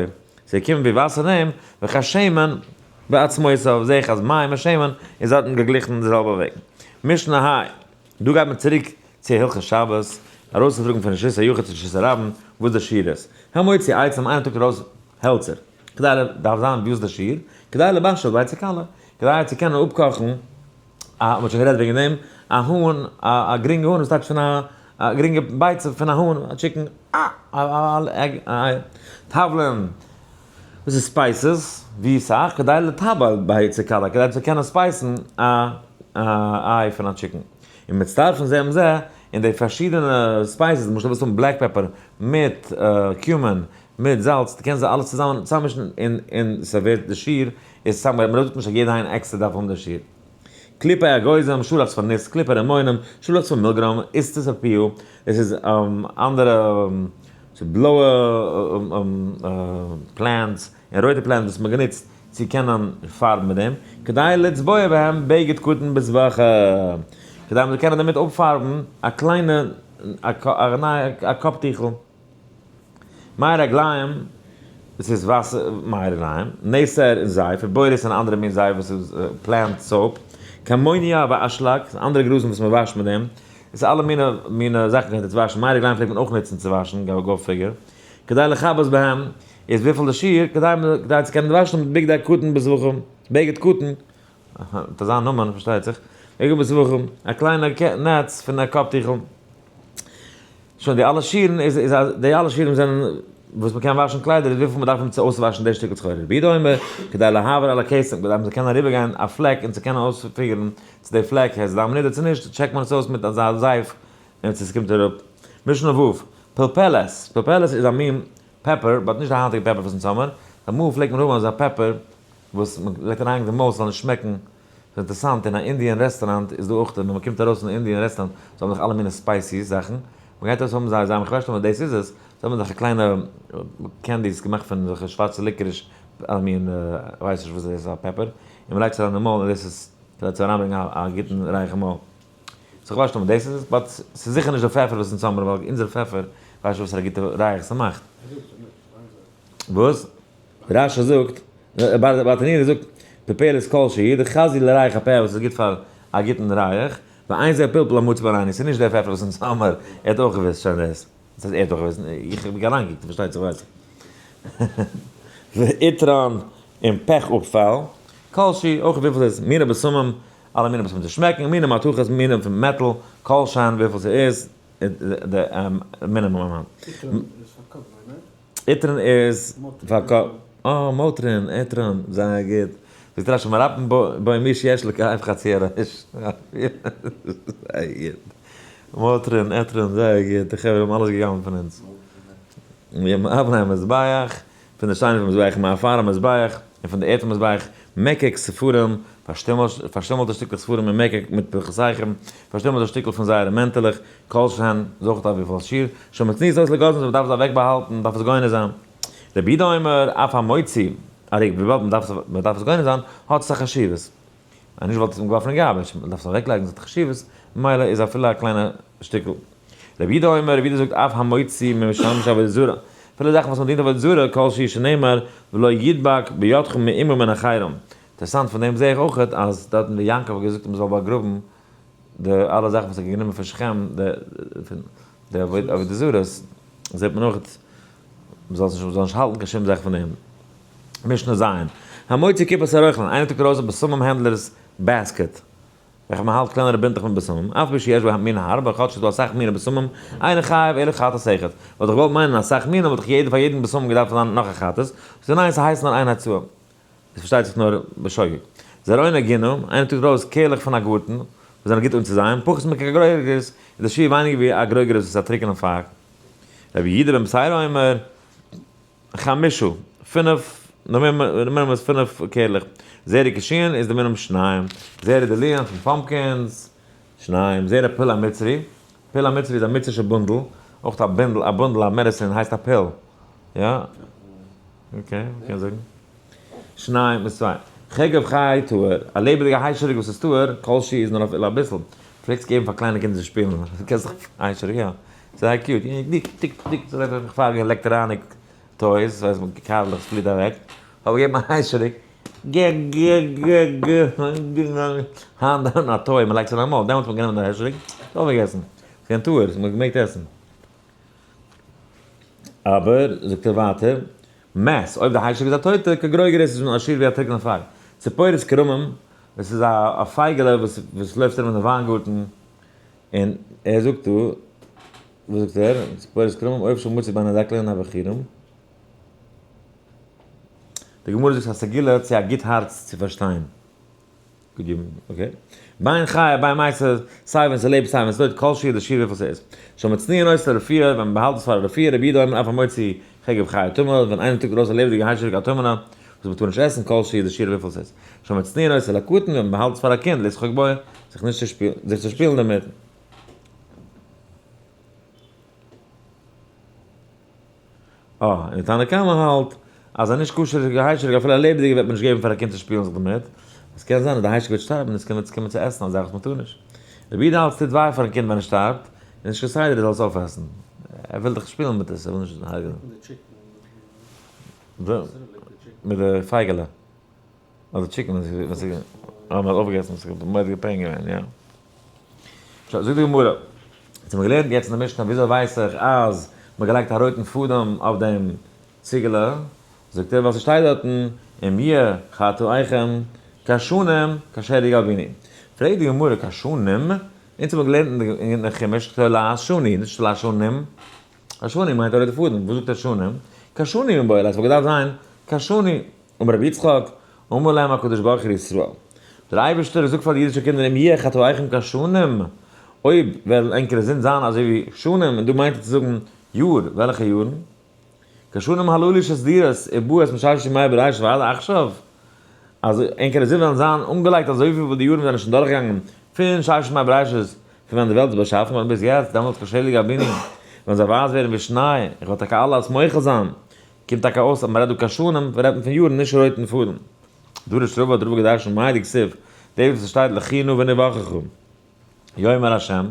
ס'איז געקומען ווי וואסער אין אים, וכשמן בעצמותיו, זעה איך אז מים און שמן איז דארטן געגליכן די זעלבע וועג. משנה ה. דא גייט מען צוריק צו הלכות שבת, ארויסצוטראגן פון רשות היחיד צו רשות הרבים, וואס די שיעור איז. המוציא עצים, איינער טראגט ארויס העלצער, כדי ל, דארף זיין וואס די שיעור, כדי לבשל ביצה קלה, כדי צו קענען אפקאכן א, מ'האט שוין גערעדט וועגן דעם, א האן, א גרינגע האן, וואס טייטש פון א, א גרינגע ביצה פון א האן, א chicken, א, א, א, egg, א איי. תבלין, וואס איז spices, ווי סאך, כדי לטבל ביצה קלה, כדי צו קענען ספייסן א איי פון א chicken. און מצטרפין זה עם זה, און די פארשידענע spices, למשל ווילסט האבן black pepper מיט cumin, מיט זאלץ, דו קענסט זיי אלעס צוזאמען צוזאממישן און און ס'ווערט די שיעור איז צוזאם, מ'זאגט נישט אז יעדע איין עקסטער דארף האבן די שיעור. קליפי אגוזים, שאלאכץ פון ניס, קליפי רימונים, שאלאכץ פון מילגרוים, איסטעס אפי', דאס איז אנדערע בלויע plants און רויטע plants וואס מ'האט גענוצט צו קענען פארבן מיט דעם, כדי לצבוע בהם בגד קטן בסבך, כדי מ'זאל קענען דערמיט אפפארבן א קליינע א קאפ טיכל. מי רגליים, דאס איז וואסער, מי רגליים, נסר און זייף, בורית און אנדערע מין זייף וואס איז plant soap, כמוניא ואשלג, אנדערע גראזן וואס מ'וואשט מיט דעם, דאס איז אלע מיני מיני זאכן קענסטו צו וואשן, מי רגליים פלעגט מען אויך נוצן צו וואשן, go figure. כדי לכבס בהם, איז וויפיל די שיעור, כדי כדי צו קענען וואשן מיט בגדי קטן בסבכים, בגד קטן, מיט אזא נאמען פארשטייט זיך, בגד בסבכים, א קליינע נעץ פון א קאפ טיכל. שוין די אלע שיערן איז איז א די אלע שיערים זענען וואס מ'קען וואשן קליידער איז וויפיל מ'דארף אים צו אויסוואשן די שטיקל סחורה. רבי יהודה אומר, כדי להעביר על הכתם, כדי מ'זאל קענען אריבערגיין א פלעק און צו קענען אויספיגערן צו די פלעק איז דם נידה צו נישט, טשעקט מען עס אויס מיט אזא זייף און צו ס'קומט אראפ. משנה ו', פלפלת, פלפלת איז א מין פעפער, but נישט די היינטיגע פעפער וואס אונז האמער, אמאל פלעגט מען האבן אזא פעפער וואס מ'לייגט אריין אין די מויל ס'זאל נישט שמעקן, ס'איז אינטערעסאנט אין א Indian רעסטוראנט איז דא אויך ווען מ'קומט ארויס פון די Indian רעסטוראנט זיי האבן דאך אלע מיני spicy זאכן, מ'גייט ארויס האבן זיי זיי האבן כ'ווייס נישט אויב דאס איז עס, זיי האבן אזעלכע קליינע candies געמאכט פון אזעלכע שווארצע licorice א מין כ'ווייס נישט וואס דאס איז א פעפער, און מ'לייגט עס אריין אין די מויל און דאס איז כדי צו אריינברענגען א גוטן ריח אין מויל. so כ'ווייס נישט אויב דאס איז עס, but ס'איז זיכער נישט די פעפער וואס אונז האבן ווייל אונזער פעפער ווייסט נישט וואסערע גוטע ריח ס'מאכט. וואס? רש"י זאגט, ברטנורא זאגט, פלפלת כל שהוא, דחזיא לריח הפה וואס איז גוט פאר א גוטן ריח, ואין זה פלפל המצוי בעינינו, ס'איז נישט דער פעפער וואס אונז האמער, ער האט אויך געוואוסט שוין דאס, וואס הייסט ער האט אויך געוואוסט, איך האב אריינגעקוקט פארשטייט זיך ווייס איך. ועטרן. און פעך אפפאל, כל שהוא, אויך וויפיל ס'איז, מיני בשמים, אלע מיני בשמים צו שמעקן, מיני מתכות, מינים פון מעטאל, כל שהן וויפיל ס'איז, די minimum amount. עטרן איז פאר קאפ וויי, ניין? עטרן איז פאר קאפ, אה, Motrin, עטרן, זייער גוט. זאגט רשי מרפאין בו מי שיש לו כאב חצי הראש. זייער גוט. Motrin, עטרן, זייער גוט, די חברה האבן אלעס געגנב'ט פון אונז. מאבני המזבח, פון די שטיינער פון מזבח, מעפר המזבח, און פון די ערד פון מזבח, מקק ספרים, פארשטימלטע שטיקלעך ספרים און מקק מיט פרחותיכם, פארשטימלטע שטיקל פון זייערע מענטעלעך, כל שהן, זאגט אויף וויפיל שיעור, שמצניעות אויס לגוזן, מען דארף עס אוועק באהאלטן, מען דארף עס גונז זיין. רבי יהודה אומר, אף המוציא, אריק, וויבאלד מען דארף עס גונז זיין, האט עס א חשיבות. אז נישט וואלט עס געווארפן אין garbage, מען דארף עס אוועק לייגן, עס האט חשיבות, ממילא איז אפילו א קליינע שטיקל. רבי יהודה אומר, רבי יהודה זאגט אף המוציא ממשמש עבודה זרה, אפילו זאכן וואס מען דינט עבודה זרה, כל שהוא שנאמר ולא ידבק בידכם מאומה מן החרם. אינטערעסאנט פון דעם זעה איך אויך אז דארטן ווי יעקב האט געזאגט מען זאל באגראבן די אלע זאכן וואס ער האט גענומען פון שכם, די עבודה זרות, זעט מען אויך מען זאל נישט האלטן קיין שום זאך פון דעם. משנה ז', המוציא קופת הרוכלין, איינער טראגט ארויס א בשמים הענדלער'ס basket, וועלכע מען האלט קלענערע בינטלעך מיט בשמים, אף על פי שיש בהם מין הרבה, כאטש ס'איז דא אסאך מיני בשמים, אינו חייב אלא חטאת אחד. וואלט איך געוואלט מיינען אסאך מינים וואלט איך יעדע פאר יעדן בשמים געדארפט זיין נאך א חטאת, זאגט ניין ס'הייסט נאר איין הוצאה. עס פארשטייט זיך נאר בשוגג. זרעון הגינה, איינער טראגט ארויס קערלעך פון א גארטן, וואס זענען גוט אנצוזייען, פחות מכגרוגרת, איז די שיעור ווייניגער ווי א גרוגרת וואס איז א טרוקענע פייג. רבי יהודה בן בתירא אומר, חמשה, פינף, די מינימום איז פינף קערלעך. זרע קישואין איז די מינימום שניים. זרע דלועין פון pumpkins, שניים. זרע פול המצרי, פול המצרי איז א מצרישע בונדל, אויך א בינדל, א בונדל א medicine הייסט א pill. יא? okay, מ'קען זאגן. שניים איז צוויי. חגב חי טהור, א לעבעדיגע היישעריק וואס איז טהור, כל שהוא איז נאר אפילו אביסל. פלעגסט געבן פאר קליינע קינדער צו שפילן, קענסט דאך היישעריק, יא. זייער cute, טיק טיק טיק, אזוי ווי איך פאר electronic toys, ווייסט מען קארלעך ס'פליט אוועק, האב איך געגעבן א היישעריק, ג ג ג ג ג היינט א toy מען לייגט עס אין א מויל, דעמאלטס האט מען גענומען די היישעריק, עס אויפגעגעסן, ס'איז געווען טהור, ס'האט מען געמעגט עסן. אבער, זאגט ער ווייטער, מת, אויב די היישעריק איז א טויטע, כגרוגרת איז מען א שיעור ווי א טרוקענע פייג. ציפורת כרמים, עס איז א פייגעלע וואס לויפט ארום אין די וויינגארטן, און ער זאגט דא, וואס זאגט ער? ציפורת כרמים עוף שמצוי בין הדקלין הבכירים. די גמרא זאגט א סגולה צו א גוט הארץ צו פארשטיין. okay. בין חיה בין מתה, סיי ווען ס'לעבט סיי ווען ס'טויט, כל שהוא די שיעור וויפיל ס'איז. שמצניעין אותו לרפואה, ווען מ'באהאלט עס פאר א רפואה, רבי יהודה אומר אף המוציא חגב חיה טמאה, ווען איינער טראגט ארויס א לעבעדיגע היישעריק א טמא'נע, וואס מ'טאר נישט עסן, כל שהוא די שיעור וויפיל ס'איז. שמצניעין אותו לקטן, ווען מ'באהאלט עס פאר א קינד, לשחוק בו, זיך נישט צו שפילן, זיך צו שפילן דערמיט. אה, און די תנא קמא האלט אז א נישט כשר'ע היישעריק אפילו א לעבעדיגע וועט מען נישט געבן פאר א קינד צו שפילן זיך דערמיט, עס קען זיין אז די היישעריק וועט שטארבן און עס קען קומען צו עסן א זאך וואס מען טאר נישט. רבי יהודה האלט עס טוט וויי פארן קינד ווען ער שטארבט, איז נישט קיין סדר ער זאל עס אויפעסן. ער וויל דאך שפילן מיט עס, ער וויל נישט הרג'נען. מיט די פייגעלע. אדער chicken וואס איז אה מען האט אויפגעגעסן וואס איז מורא'דיגע pain געווען יא. שוין זאגט די גמרא, יעצט האבן מיר געלערנט יעצט אין די משנה וויאזוי ווייס איך אז מען האט געלייגט א רויטן פאדעם אויף דעם ציגעלע, זאגט ער ווייל ס'שטייט דארטן אם יהיה חטאיכם כשנים כשלג ילבינו. פרעגט די גמרא כשנים? אונז האבן געלערנט אין די חומש תולעת שני, נישט תולעת שנים. כשנים מיינט א רויטע פאדעם, וואס זאגט ער שנים? כשנים מיבעי ליה, ס'וואלט געדארפט זיין כשני. אמר רבי יצחק, אמר להם הקדוש ברוך הוא לישראל, דער אייבערשטער זאגט פאר די אידישע קינדער אם יהיה חטאיכם כשנים, אויב וועלן ענקערע זינד זיין אזוי ווי שנים, און דא מיינט ער צו זאגן יאר, וועלכע יארן? כשנים הללו שסדורות ובאות מששת ימי בראשית ועד עכשיו, אז ענקערע זינד וועלן זיין אנגעלייגט אזויפיל ווי די יארן זענען שוין דורכגעגאנגען פון ששת ימי בראשית, פון ווען די וועלט איז באשאפן געווארן ביז יעצט, דעמאלטס כשלג ילבינו, וועלן זיי ווייס ווערן ווי שניי, איך וועל טאקע אלעס מוחל זיין, קומט טאקע אויס אז מ'רעדט דא כשנים, רעדט מען פון יארן נישט רויטן פאדעם. דרש רבא האט רבא געדרשנט מאי דכתיב, דאס וואס עס שטייט לכו נא ונוכחה יאמר השם,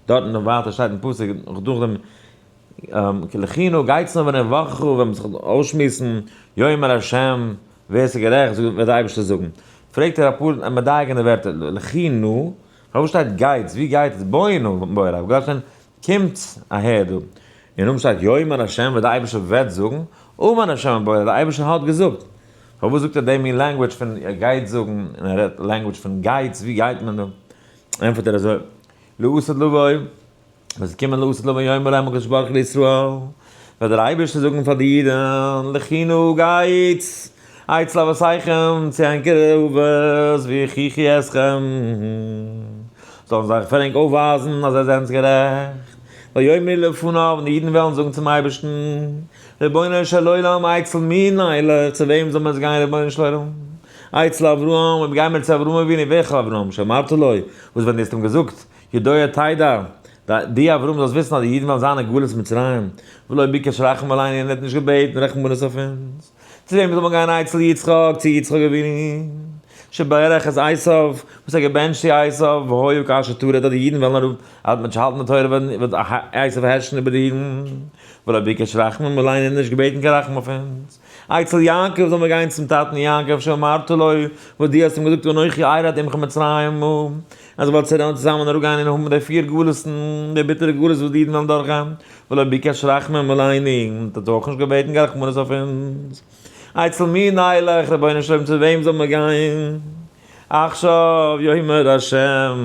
דארטן און ווייטער שטייט אין פסוק נאכדעם לכו נא גייטס נאר ונוכחה ווען מ'זיך אויסשמועסן יאמר השם ווער ס'איז גערעכט וועט דער אייבערשטער זאגן. פרעגט ער אפאר מדייק אין די ווערטער לכו נא, פארוואס שטייט גייטס, ווי גייט עס, בואו נא, בואו אריין, גייט שוין, קומטס אהער דא. און נאכדעם שטייט יאמר השם וועט דער אייבערשטער וועט זאגן, אמר השם בואו, דער אייבערשטער האט געזאגט. פארוואס זאגט ער דעם מין language פון ער גייט זאגן, און ער רעדט language פון גייטס, ווי גייט מען דא? ענטפערט ער אזוי, לעתיד לבוא, ווען ס'וועט קומען לעתיד לבוא יאמר להם הקדוש ברוך הוא לישראל, וועט דער אייבערשטער זאגן פאר די אידן, לכו נא גייטס, אצל אבותיכם, צו ענקערע אבות, ויוכיחו אתכם, זאלן זיי פאר ענק אויפווייזן אז עטס זענטס גערעכט, ויאמרו לפניו, און די אידן וועלן זאגן צום אייבערשטן, רבונו של עולם, אצל מי נלך, צו וועם זאל מען עס גיין, רבונו של עולם? אצל אברהם, אויב גייען מיר צו אברהם אבינו, וועלכע אברהם? שאמרת לו, וואס ווען דו האסט אים געזאגט, ידוע תדע, דו אברהם זאלסט וויסן אז די אידן וועלן זיין אין גלות מצרים, ולא ביקש רחמים עלינו און ער האט נישט געבעטן רחמנות אויף אונז. צו וועם זאל מען גיין אצל יצחק, צו יצחק אבינו, שברך את עשיו, וואס האט געבענטשט צו עשיו, והיה כאשר תרד אז די אידן וועלן אראפ, אז מען וועט נישט האלטן די תורה וועט עשיו הערשן איבער די אידן, ולא ביקש רחמים עלינו און נישט געבעטן קיין רחמים אויף אונז. אצל יעקב זאל מען גיין צום טאטן יעקב שאמרת לו, וואס דו האסט אים געזאגט אנכי ארד עמך מצרימה, אז איך וועל צוזאמען אראפגיין און האבן די פיר גלות'ן, די ביטערע גלות וואס די אידן וועלן דורכגיין, ולא ביקש רחמים עלינו, און האט אויך נישט געבעטן קיין רחמנות אויף אונז. אצל מי נלך, רבונו של עולם צו וועם זאל מען גיין? עכשיו יאמר השם,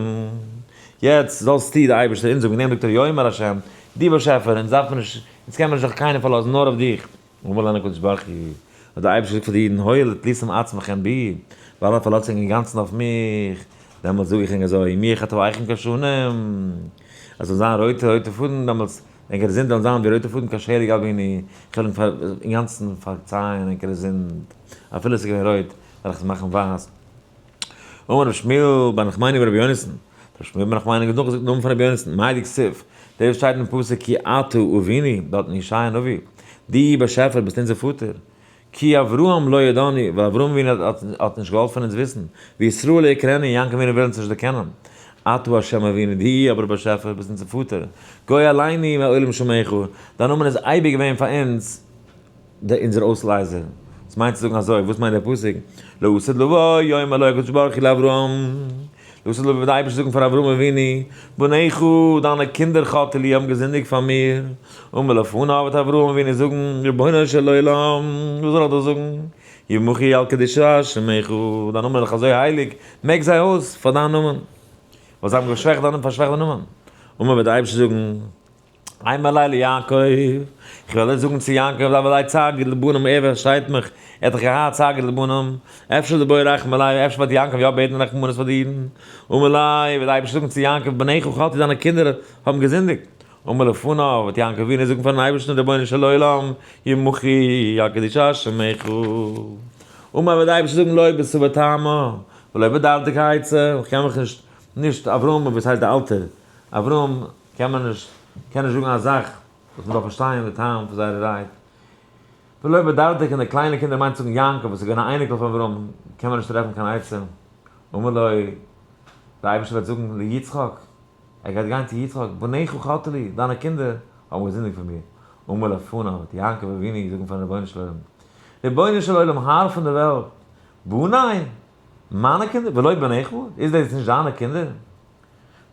יעצט זאלסטו די אייבערשטער אונז זאגן, דעם זאגט ער יאמר השם, דו באשעפער, אונז דארף מען נישט, אונז קען מען נישט זיך קיינעם פארלאזן נאר אויף דיך. אמר להם הקדוש ברוך הוא, האט דער אייבערשטער געזאגט פאר די אידן, הואיל ותליתם עצמכם בי, ווייל איר פארלאזט זיך אינגאנצן אויף מיך, דעמאלטס זאג איך ענק אזוי, אם יהיו חטאיכם כשנים, אז ס'זאל זיין רויטע רויטע פאדן, דעמאלטס, ענקערע זינד וועלן זיין ווי רויטע פאדן כשלג ילבינו, איך וועל ענק אינגאנצן פארצייען ענקערע זינד, אפילו עס איז געווען רויט, וועל איך עס מאכן ווייס. אמר רבי שמואל בר נחמני ברבי יונתן, רבי שמואל בר נחמני האט נאכגעזאגט נאמען פון רבי יונתן, מאי דכתיב, דאס וואס שטייט אין פסוק כי אתה אבינו, דארט אין ישעיה הנביא, דו באשעפער ביסט אונזער פאטער, כי אברהם לא ידענו, ווייל אברהם אבינו האט נישט געוואלט פון אונז וויסן, וישראל לא יכירנו, יעקב אבינו וויל אונז נישט דערקענען, אתה ה' אבינו, דו אבער באשעפער ביסט אונזער פאטער, גואלנו מעולם שמך, דיין נאמען איז אייביג געווען פאר אונז, דער אונזער אויסלייזער. וואס מיינט צו זאגן אזוי? וואס מיינט דער פסוק? לעתיד לבוא יאמר לו הקדוש ברוך הוא לאברהם, לעתיד לבוא וועט דער אייבערשטער זאגן פאר אברהם אבינו, בניך, דיינע קינדער חטאו לי האבן געזינדיגט פאר מיר, אמר לפניו וועט אברהם אבינו זאגן, רבונו של עולם, וואס זאל איך דיר זאגן, ימחו על קדושת שמך, דיין נאמען איז דאך אזוי הייליג, מעק זיי אויס פאר דיין נאמען, ווייל זיי האבן געשוועכט דיין נאמען, פארשוועכט דיין נאמען. אמר וועט דער אייבערשטער זאגן, אימא ליה ליעקב, איך וועל זאגן צו יעקב, הוה ליה צער גידול בנים, ער פארשטייט מיך, ער האט דאך געהאט צער גידול בנים, אפשר דבעי רחמי עלייהו, אפשר וועט יעקב יא בעטן רחמנות פאר די אידן, אמר ליה, וועט דער אייבערשטער זאגן צו יעקב, בניך חטאו דיינע קינדער האבן געזינדיגט, אמר לפניו, וועט יעקב אבינו זאגן פארן אייבערשטן, רבונו של עולם, ימחו על קדושת שמך. אמר וועט דער אייבערשטער זאגן, לא בסבר טעמא, ולא בדרדקי עצה, איך קען מיך נישט, נישט אברהם, וואס הייסט די אלטער, אברהם, קען מען נישט, קען נישט זאגן א זאך וואס מען דארף פארשטיין די טעם פון זייערע רייד. ולא בדרדקי און די קליינע קינדער מיינט צו זאגן יעקב וואס איז געווען א אייניקל פון אברהם, קען מען נישט טרעפן קיין עצה. אמר לו, דער אייבערשטער וועט זאגן ליצחק, ער גייט גיין צו יצחק, בניך חטאו לי, דיינע קינדער האבן געזינדיגט פון מיר. אמר לפניו, וועט יעקב אבינו זאגן פארן רבונו של עולם, רבונו של עולם האר פון די וועלט, בני, מיינע קינדער, ולא בניך, איז דאס נישט דיינע קינדער?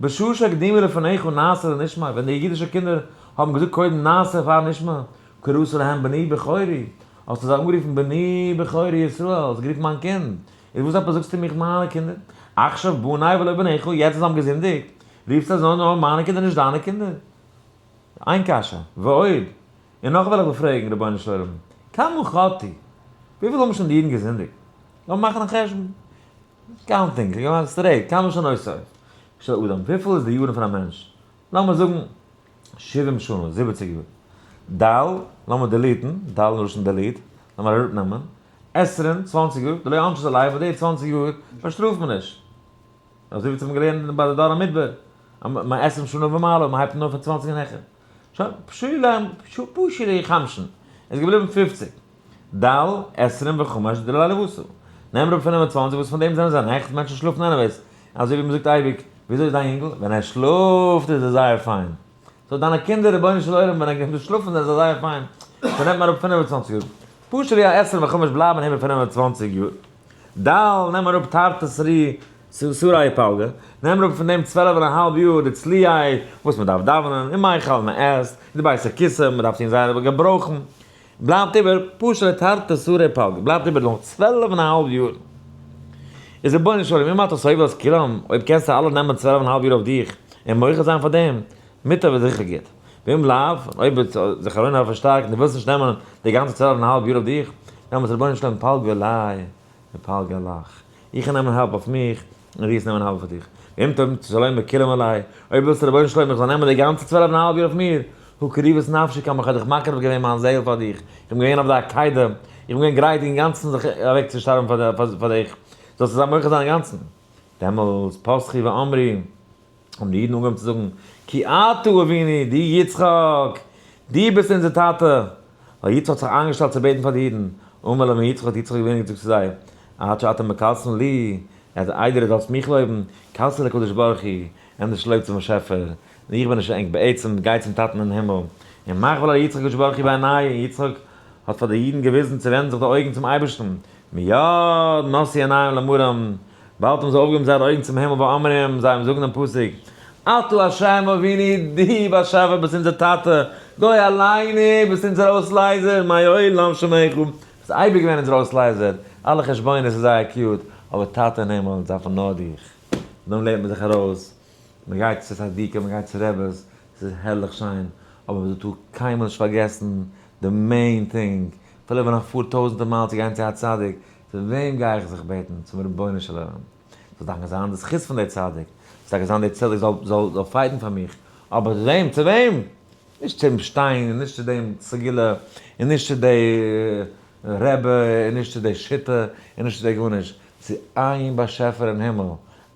בשעה שהקדימו לפניך נעשה לנשמע, ווען די אידישע קינדער האבן געזאגט קודם נעשה פאר נשמע, קראת להם בני בכורי, האסטו זיי אנגערופן בני בכורי ישראל, האסט גערופן מיין קינד, איז וואס עפעס זאגסטו מיך מיינע קינדער? עכשיו בני ולא בניך, יעצט אז זיי האבן געזינדיגט, רופסטו זיי נאר מיינע קינדער נישט דיינע קינדער? איין קשיא, ועוד, און נאך וועל איך דיר פרעגן, רבונו של עולם, כמה חטאו, וויפיל האבן שוין די אידן געזינדיגט? לאמיר מאכן א חשבון, counting, איך גיי straight, כמה שנותיו של אדם, וויפיל איז די יארן פון א מענטש? לאמיר זאגן שבעים שנה, 70 יאר. דל, לאמיר delete ן, דל מלשון delete, לאמיר אראפנעמען, עשרים, 20 יאר, דלא עונשא עלייהו, פאר די 20 יאר באשטראפט מען נישט. אזוי ווי אונז האבן געלערנט ביי די דור המדבר, מעשרים שנה ומעלה, מען הייבט נאר פון 20 און העכער. שוין, פשו לי חמשין, איז געבליבן 50. דל, עשרים וחמש דלילה ועשו. נעם אראפ 25 וואס פון דעם זענען זיי נעכט, מענטשן שלאפן anyways. אזוי ווי מ'זאגט אייביג, וויאזוי איז דיין יונגל? ווען ער שלאפט איז ער זייער פיין. so דיינע קינדער, רבונו של עולם, ווען זיי שלאפן זענען זיי זייער פיין. so נעמט מען אראפ 25 יאר. פשוט ווי א עשרים וחמש בלייבן איבער 25 יאר. דל, נעם אראפ תרתי סרי, סרי פלגא. נעם אראפ פון דעם צוועלף און א האלב יאר די צליעי, וואס מ'דארף דאווענען, און מיכל, מ'עסט, די בית הכסא, מ'דארף טון זייערע געברויכן. בלייבט איבער פשוט תרתי סרי פלגא, בלייבט איבער נאך 12 און א האלב יאר. איז רבונו של עולם, אם אתה סובל את כולם, אויב קענסטו אלע נעמען 12 און א האלב יאר אויף דיך, און מוחה זיין פאר דעם, מוטב איז זיכער גוט. ואם לאו, אויב איז זיך ארוין אויף שטארק, דו ווילסט נישט נעמען די גאנצע 12 און א האלב יאר אויף דיך, דעמאלטס רבונו של עולם פלגא עלי ופלגא עלך. איך קען נעמען האלב אויף מיך, און דו וועסט נעמען האלב אויף דיך. ואם תאמר שלום בכולם עלי, אויב ווילסטו רבונו של עולם איך זאל נעמען די גאנצע 12 און א האלב יאר אויף מיר, הא קריבת נפשי כמה איך האב דיך מקרב געווען מיין זעהל פאר דיך, איך בין געווען אויף די עקידה, איך בין געווען גרייט אינגאנצן זיך אוועק צו שטארבן פאר דיך, זאלסטו זיין מוחה זיין אינגאנצן. דעמאלטס פתחו ואמרו, האבן די אידן אנגעהויבן צו זאגן, כי אתה אבינו, דו יצחק, דו ביסט אונזער טאטע. ווייל יצחק האט זיך איינגעשטעלט צו בעטן פאר די אידן. אמר להם יצחק, האט יצחק אבינו געזאגט צו זיי, עד שאתם מקלסין לי, אז איידער איר זאלסט מיך לויבן, קלסו לקדוש ברוך הוא, ענדערש לויבט צום באשעפער, און איך בין נישט ענק בעצם, גייט צום טאטן אין הימל. און מחווה לה יצחק הקדוש ברוך הוא בעיניי, און יצחק האט פאר די אידן געוויזן צו ווענדן זיך די אויגן צום אייבערשטן, מיד נשאו עיניהם למרום, באלד האבן זיי אויפגעהויבן זייערע אויגן צום הימל ואמרו, זיי האבן זאגן דעם פסוק, אתה השם אבינו, דו באשעפער ביסט אונזער טאטע, גואלנו, ביסט אונזער אויסלייזער, מעולם שמך, ביסט אייביג געווען אונזער אויסלייזער, אלע חשבונות איז זייער cute, אבער טאטע אין הימל, אונז דארפן נאר דיך. פון דעם לערנט מען זיך ארויס, מען גייט צו צדיקים, מען גייט צו רעבעס, ס'איז הערליך שיין, אבער מען טאר קיינמאל נישט פארגעסן די main thing, אפילו ווען איך פאר טויזענטער מייל צו גיין צו א צדיק, צו וועם גיי איך זיך בעטן? צום רבונו של עולם. זאל טאקע זיין די זכות פון די צדיק, זאל טאקע זיין די צדיק זאל fight ן פאר מיך, אבער צו וועם? צו וועם? נישט צום שטיין, און נישט צו דעם סגולה, און נישט צו די רבי, און נישט צו די שיטה, און נישט צו די גארנישט, צו איין באשעפער אין הימל,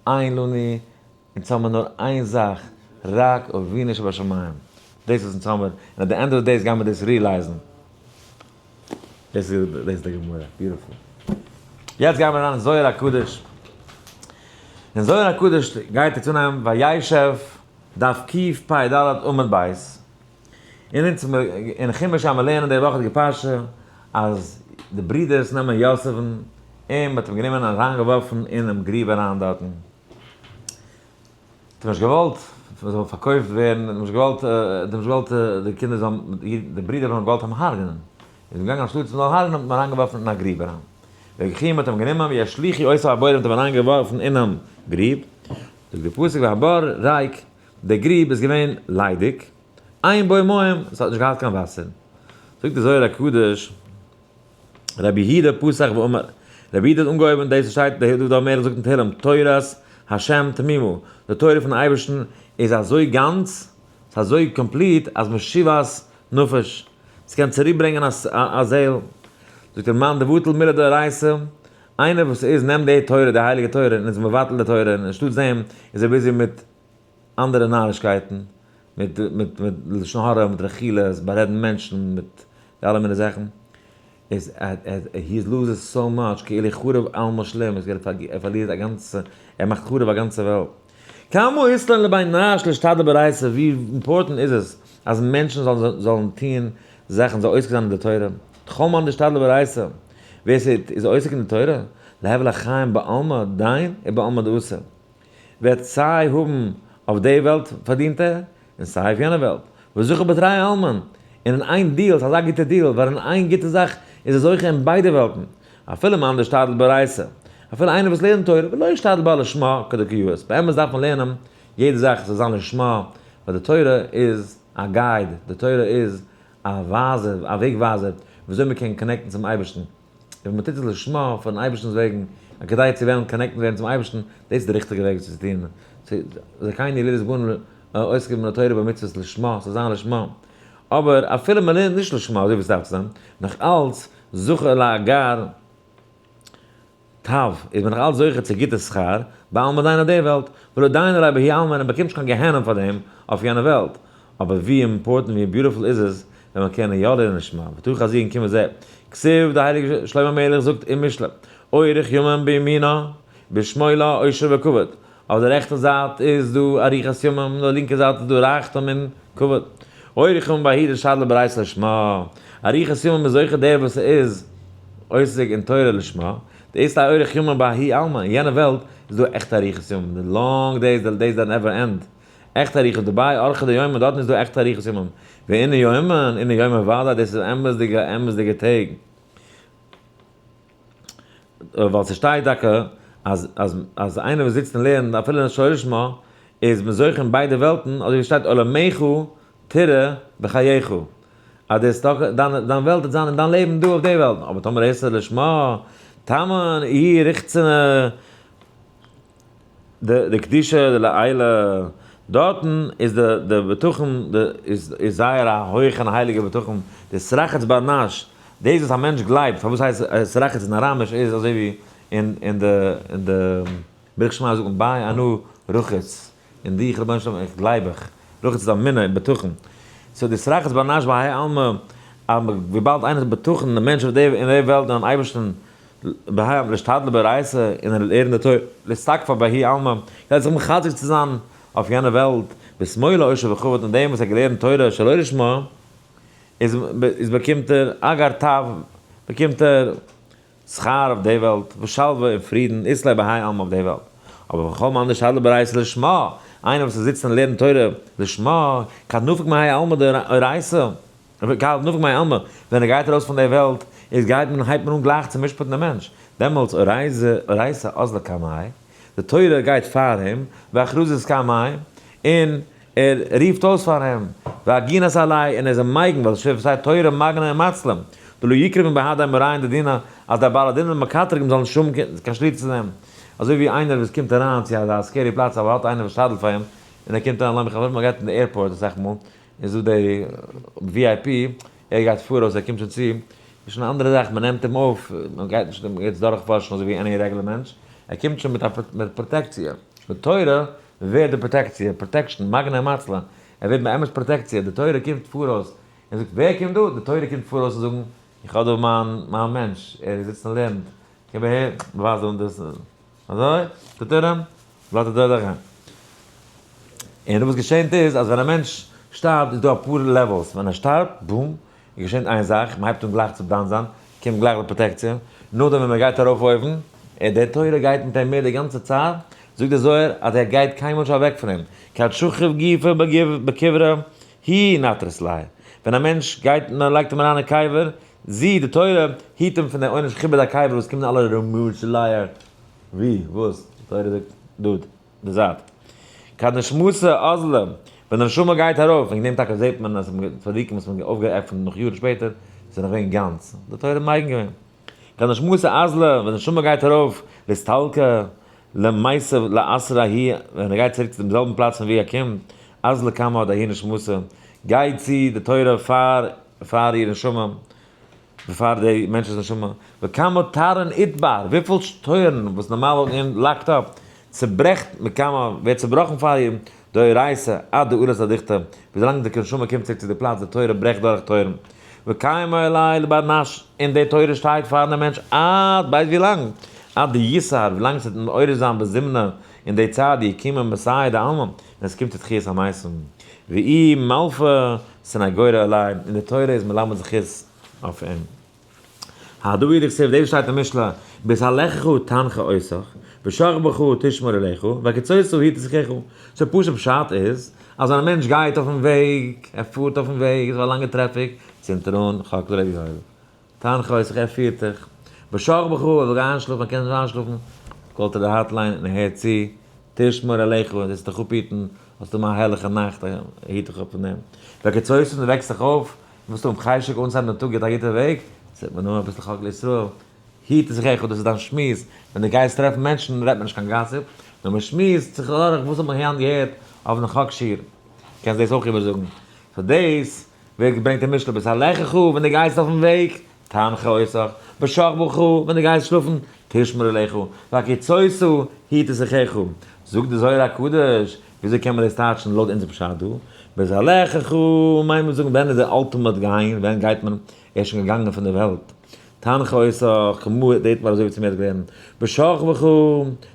אין לנו, אונז האמיר נאר איין זאך, רק אבינו שבשמים. דאס איז אונז האמיר, און at the end of the days גיימיר דאס realize ן. דאס איז די גמרא, beautiful. יעצט גיימיר אריין אין זוהר הקדוש. אין זוהר הקדוש גייט ער צונעמען וישב דף קפ"ד עמוד ב'. און אונז אין חומש האמיר לערנען די וואכעדיגע פרשה אז די ברידערס נעמען יוסף'ן און מ'האט אים גענומען און אריינגעווארפן אינעם גריב אריין דארטן. האט נישט געוואלט מען זאל פארקויפט ווערן, האט נישט געוואלט, האט נישט געוואלט די קינדער זאלן, די ברידער האבן געוואלט אים הרג'נען, איז מען געגאנגען אנשטאט מען זאל הרג'נען האט מען אריינגעווארפן אין א גריב אריין. ויקחום האט אים גענומען וישליכו אותו אל הבור האט אים אריינגעווארפן אינעם גריב, זאגט די פסוק והבור ריק, די גריב איז געווען ליידיג, אין בו מים, עס האט נישט געהאט קיין וואסער. זאגט די זוהר הקדוש. רבי יהודה פתח ואמר, רבי יהודה האט אנגעהויבן דאס וואס שטייט דוד המלך זאגט אין תהלים, תורת ה' תמימה, די תורה פון אייבערשטן איז אזוי גאנץ, ס'איז אזוי complete, אז משיבת נפש, ס'קען צוריקברענגען א זעהל. זאגט ער, מאן דבטיל מילי דאורייתא, איינער וואס איז נעמט די תורה, די הייליגע תורה, און איז מבטל די תורה, און אנשטאטס דעם איז ער busy מיט אנדערע נארישקייטן, מיט מיט מיט לשון הרע, מיט רכילות, בארעדן מענטשן, מיט די אלע מיני זאכן, איז he loses so much, כאילו חרוב עלמא שלים, ער פארלירט א גאנצע, ער מאכט חרוב א גאנצע וועלט. כמה אית לן לבי נש להשתדל באורייתא, ווי important איז עס אז מענטשן זאלן טוהן זאכן, זאל עוסק זיין אין די תורה, כל מאן דאשתדל באורייתא, ווער ס'איז עוסק אין די תורה, להבל החיים בעלמא דין ובעלמא דאתי. וועט סיי האבן אויף די וועלט פארדינט ער, און סיי אויף יענע וועלט. וזכה בתרי עלמין, און אין איין deal, ס'איז אזא גוטע deal, ווייל אין איין גוטע זאך איז ער זוכה אין ביידע וועלטן. אפילו מאן דאשתדל באורייתא, אפילו איינער וואס לערנט תורה, ולא אשתדל בה לשמה כדקא יאות. באמת דארף מען לערנען יעדע זאך ס'זאל זיין לשמה, ווייל די תורה איז א guide, די תורה איז א ווייזער, א וועג ווייזער, וויאזוי מ'קען connect ן צום אייבערשטן. און ווען מען טוט עס לשמה, פארן אייבערשטנ'ס וועגן, און כדי צו וועלן connect ן ווערן צום אייבערשטן, דאס איז די ריכטיגע וועג צו טון. זכני לראות בנים עוסקים בתורה ובמצוות לשמה, ס'זאל זיין לשמה. אבער אפילו מען לערנט נישט לשמה אזוי ווי עס דארף צו זיין, נאך אלץ זכה לאגר טב, איז מען נאך אלץ זוכה צו גוטע שכר, בעלמא דין אויף די וועלט, ולא דיינא ליה בהאי עלמא, און מען באקומט נישט קיין גיהנום פאר דעם אויף יענע וועלט. אבער ווי important ווי beautiful איז עס ווען מען קען יא לערנען לשמה, ותא חזי און קום וזע. כתיב, די הייליגע שלמה המלך זאגט אין משלי, אורך ימים בימינה, בשמאלה עושר וכבוד. אויף די רעכטע זייט איז דא אריכות ימים, און די לינקע זייט איז דא רייכטום און כבוד. אורך ימים בהאי דשתדל באורייתא לשמה. אריכות ימים איז זוכה דער וואס איז עוסק אין תורה לשמה. דאס איז אורך ימים בהאי עלמא, אין יענע וועלט איז דא עכטע אריכות ימים, די long days, the days that never end. עכטע אריכות דערביי, ארכה דיומא, דארטן איז דא עכטע אריכות ימים. ואינהו יומין, אינהו יומי ודאי, דאס איז אמת'דיגע, אמת'דיגע טעג. ווייל ס'שטייט טאקע אז אז אז איינער וואס זיצט און לערנט אפילו אין שלא לשמה איז מען זוכה אין ביידע וועלטן, אזוי ווי שטייט עולמך תראה בחייך, אז דאס טאקע דיין דיין וועלט וועט זיין אין דיין לעבן דא אויף די וועלט, אבער טאמער עשה לשמה, תמן היא רחצנה די קדושה דלעילא, דארטן איז די די בטחון די איז איז זייער א הויכע און הייליגע בטחון, די סרחץ בר נש, דאס וואס א מענטש גלייבט, פארוואס הייסט סרחץ אין אראמיש איז אזוי ווי אין אין די אין די בריך שמע זאגט מען ביי אנא רחץ, אין דיך רבונו של עולם איך גלייב איך, רחץ איז א אמונה און בטחון, so די סרחץ בר נש בהאי עלמא, אז וויבאלד איינער האט בטחון אין די מענטש אויף די אין די וועלט אינעם אייבערשטן, בהאי להשתדל באורייתא און ער לערנט די תורה, לאתתקפא בההוא עלמא, כדי זיך מחזק צו זיין אויף יענע וועלט, בשמאלו עושר וכבוד אין דעם וואס ער האט געלערנט תורה שלא לשמה, איז איז באקומט ער אגר טב, באקומט ער שכר אויף די וועלט, ושלווה און פרידן, אית ליה בהאי עלמא אויף די וועלט. אבער וכל מאן דאשתדל באורייתא לשמה, איינער וואס זיצט און לערנט תורה לשמה, כד נפיק מהאי עלמא דאורייתא, נפק מהאי עלמא, ווען ער גייט ארויס פון דער וועלט, איז גייט מען, הייבט מען אן גלייך צו משפט'ן דעם מענטש, דעמאלטס אורייתא אזלא קמיה, די תורה גייט פאר אים, ואכרזת קמיה, און ער רופט אויס פאר אים, והגינס עליה, און ער איז אים מגין, ווייל עס שטייט תורה מגנא ומצלא, דלא יקרבון בהדי מאריהון דדינא, אז די בעלי דין און מקטרגים זאלן נישט האבן קיין שליטה צו דעם. אזוי ווי איינער וואס קומט אריין צו אזא scary פלאץ, אבער האט איינער וואס שתדל'ט פאר אים, און ער קומט אריין, לאמיך ארויף, מען גייט אין די airport אסאך מאל, איז דא די VIP, ער גייט פאראויס, ער קומט שוין צו, איז שוין א אנדערע זאך, מען נעמט אים אויף, מען גייט נישט אים יעצט דורכפארשן אזוי ווי any רעגולער מענטש, ער קומט שוין מיט א מיט פראטעקציע, די תורה ווערט די פראטעקציע, protection, מגנא ומצלא, ער ווערט באמת פראטעקציע, די תורה קומט פאראויס און זאגט ווער קומט דא, די תורה קומט פאראויס און זאגן איך האב דא מיין מיין מענטש, ער זיצט און לערנט, קום אהער, ווייז אים דאס. אזוי, טוט ער אים, לאזט ער דורך גיין. און וואס געשענט איז, אז ווען א מענטש שטארבט איז דא אפאר levels, ווען ער שטארבט, boom, איז געשענט איין זאך, מען הייבט אן גלייך צו דן זיין, קומט גלייך די פראטעקציע, נאכדעם ווען מען גייט ארויף אויבן, ער דער תורה גייט מיט אים מיט די גאנצע צייט, זאגט דער זוהר אז ער גייט קיינמאל נישט אוועק פון אים, כד שכיב גופא בקברא היא נטרת ליה, ווען א מענטש גייט מען לייגט אים אריין אין קבר, זי, די תורה, היט אים פון די עונש חיבוט הקבר וואס קומט אין אלע רמות שלייער. ווי? וואס? די תורה זאגט, דוד, די זייט. כד נשמתא אזלא, ווען די נשמה גייט ארויף, וועגן דעם טאקע זעט מען אז צדיקים וואס מען האט אויפגעעפנט נאך יארן שפעטער, זענען געווען גאנץ. די תורה מגין געווען. כד נשמתא אזלא, ווען די נשמה גייט ארויף, לאסתלקא, למיתב לאתרא ההוא, ווען ער גייט צוריק צו דעם זעלבן פלאץ פון וואו ער קומט, אזלא קמיה דההיא נשמתא, גייט צו די תורה פאר פאר איר נשמה, פאר די מענטש'ס נשמה, וכמה תרעין אתבר, וויפיל טויערן וואס נארמאל וואלטן געווען locked up, צוברעכט מקמה, ווערט צובראכן פאר איר, דאורייתא, עד דארית אדוכתא, וויזאלאנג די נשמה קומט צוריק צו די פלאץ, די תורה ברעכט דורך טויערן. וקיימא עליה לבר נש, און די תורה שטייט פארן דעם מענטש עד, ווייסט ווי לאנג? עד דיסהר, ווי לאנג עס וועט מעורר זיין בזמנה, אין די צייט דיקומי מסייע דעלמא, ווען עס קומט צו תחיית המתים. ואיהי מלפא סניגורא עליה, און די תורה איז מלמד זכות אויף אים. הדא הוא דכתיב, דאס שטייט אין משלי, בהתהלכך תנחה אותך, בשכבך תשמור עליך, והקיצות היא תשיחך. so פשוט פשט איז, אז ווען א מענטש גייט אויפן וועג, ער פארט אויפן וועג, עס איז א לאנגע טרעפיק, צינדט ער אן חק לרבי יואל. תנחה אותך, ער פירט דיך. בשכבך, ער וויל גיין איינשלאפן, ער קען נישט איינשלאפן, call ט ער די hotline און ער הערט צו, תשמור עליך, און זאלסט דיך אפהיטן, זאלסט האבן א הערליכע נאכט, ער היט דיך אפ פון דעם. והקיצות, און דו וועקסט זיך אויף, ווילסט האבן חשק אנצוהייבן דעם טאג מיט א גוטע וועג, זעט מען נאר אביסל חק לישראל, היט זיך איך, דאס איז דיין שמועס, ווען דו גייסט טרעפן מענטשן רעדט מען נישט קיין gossip, נאר מען שמועסט זיך אדורך וואס האט מען היינט געהערט אויפן חק שיעור, קענסט דאס אויך איבערזאגן, so דאס ווערט געברענגט אין משלי בהתהלכך ווען דו גייסט אויפן וועג, תנחה אותך, בשכבך ווען דו גייסט שלאפן, תשמור עליך, והקיצות היא תשיחך, זאגט די זוהר הקדוש, וויאזוי קען מען דאס טייטשן לויט אונזער פשט דא? בהתהלכך מיינט מען זאגן ווען איז דער ultimate גיין, ווען גייט מען, ער איז שוין געגאנגען פון דער וועלט. תנחה אותך, כמו דעיט מיר אזוי ווי צו מיר האט געלערנט, בשכבך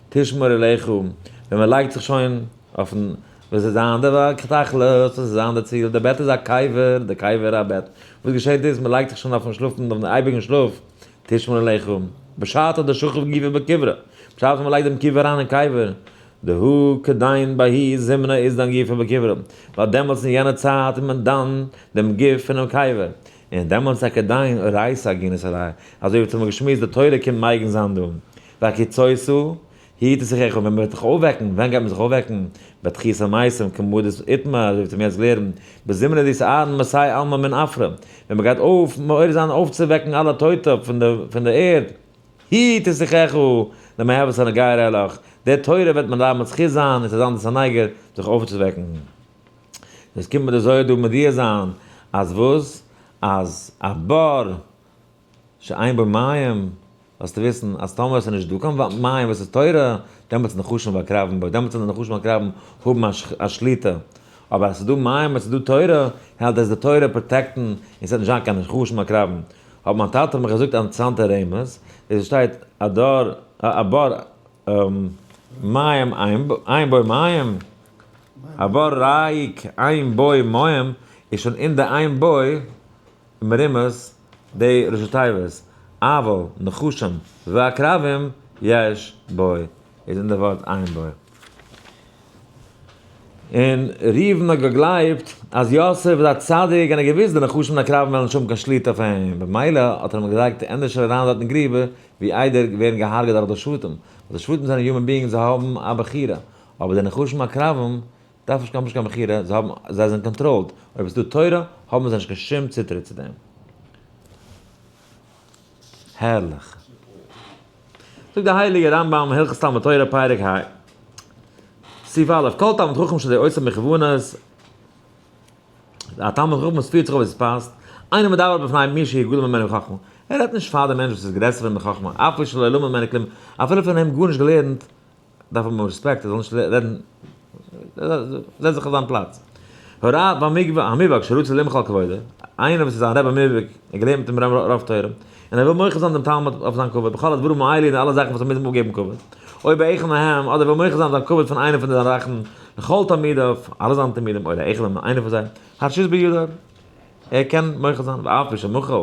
תשמור עליך, ווען מען לייגט זיך שוין אויפן, וואס איז זיין די תכלית, וואס איז זיין די ציל, די בעט איז א קבר, די קבר א בעט, וואס געשעט איז מען לייגט זיך שוין אויפן שלאפן, אויפן אייביגן שלאף, תשמור עליך, בשעתא דשכיב גופא בקברא, בשעת מען לייגט דעם גוף אריין אין קבר. דהא כדין בההוא זימנא אית דן גופא בקברא, ווייל דעמאלטס אין יענע צייט איז מען דן דעם גוף פונעם קבר, און דעמאלטס איז כדין אורייתא אגינא עליה, אזוי ווי האבן געשמועסט די תורה קומט מגין זיין דא. והקיצותא, היא תשיחך, ווען מען וועט זיך אויפוועקן, ווען גייט מען זיך אויפוועקן? בתחית המתים, כמדות איתמר, אזוי ווי מיר יעצט געלערנט, בזימנא דיתערן מתי עלמא מן עפרא, ווען מען גייט אויף מעורר זיין אויפצואוועקן אלע טויטע פון די פון די ערד, היא תשיחך, למהוי סניגוריא עלך, די תורה וועט מען דארפן מזכיר זיין און ס'זאל זיין די סניגור זיך אויפצואוועקן. דאס קומט מיר די זוהר דא מודיע זיין, אז וואס? אז א בור שאין בו מים, זאלסטו וויסן אז טאמער עס איז נישט דא קיין מים וואס איז תורה, דעמאלטס נחשים ועקרבים בו, דעמאלטס זענען די נחשים ועקרבים האבן א שליטה, אבער אז עס איז דא מים, עס איז דא תורה, העלט עס די תורה protect ן און עס וועט נישט זיין קיין נחשים ועקרבים. האט מיין טאטע מיך געזאגט א אינטערעסאנטע רמז, עס שטייט א דור א בור מים אין בו מים, א בור ריק אין בו מים, איז שוין אין די אין בו מרומז די ראשי תיבות, אבל נחשים ועקרבים יש בו, איז אין די ווארט אין בו. און ראובן האט געגלייבט אז יוסף איז א צדיק און ער האט געוואוסט די נחשים און עקרבים וועלן נישט האבן קיין שליטה אויף אים, במילא האט ער אים געלייגט ענדערש אריין דארט אין גריבע ווי איידער ווערן געהארגעט דורך די שבטים, ווייל די שבטים זענען human beings זיי האבן א בחירה, אבער די נחשים ועקרבים דארף נישט האבן נישט קיין בחירה, זיי האבן, זיי זענען controlled, אויב איז דא תורה האבן זיי נישט קיין שום צוטריט צו דעם. הערליך. זאגט דער הייליגער רמב"ם, הלכות תלמוד תורה פרק ה, סעיף א', כל תלמיד חכם שדעותיו מכוונות, א תלמיד חכם וואס פירט זיך אויף ווי עס פאסט, אינו מדבר בפני מי שהוא גדול ממנו בחכמה, ער רעדט נישט פאר די מענטש וואס איז גרעסער פון אים בחכמה, אף על שלא למד ממנו כלום, אפילו פון אים גארנישט געלערנט, דארף האבן רעספעקט ער זאל נישט רעדן, זעץ זיך אויף דיין פלאץ. הרב המובהק שרוצה למחול על כבודו, איינער וואס איז א רבי מובהק, ער געלערנט מיט אים רוב תורה, און ער וויל מוחל זיין דעם תלמיד אויף זיין כבוד, בכל הדברים האלה אין אלע זאכן וואס ער מוז אים אפגעבן כבוד, או באחד מהם, אדער וויל מוחל זיין זיין כבוד פון איינע פון די זיינע זאכן, לכל תלמידיו, אלע זיינע תלמידים, או לאחד מהם, איינער פון זיי, הרשות בידו, ער קען מוחל זיין, ואף על פי שמחל,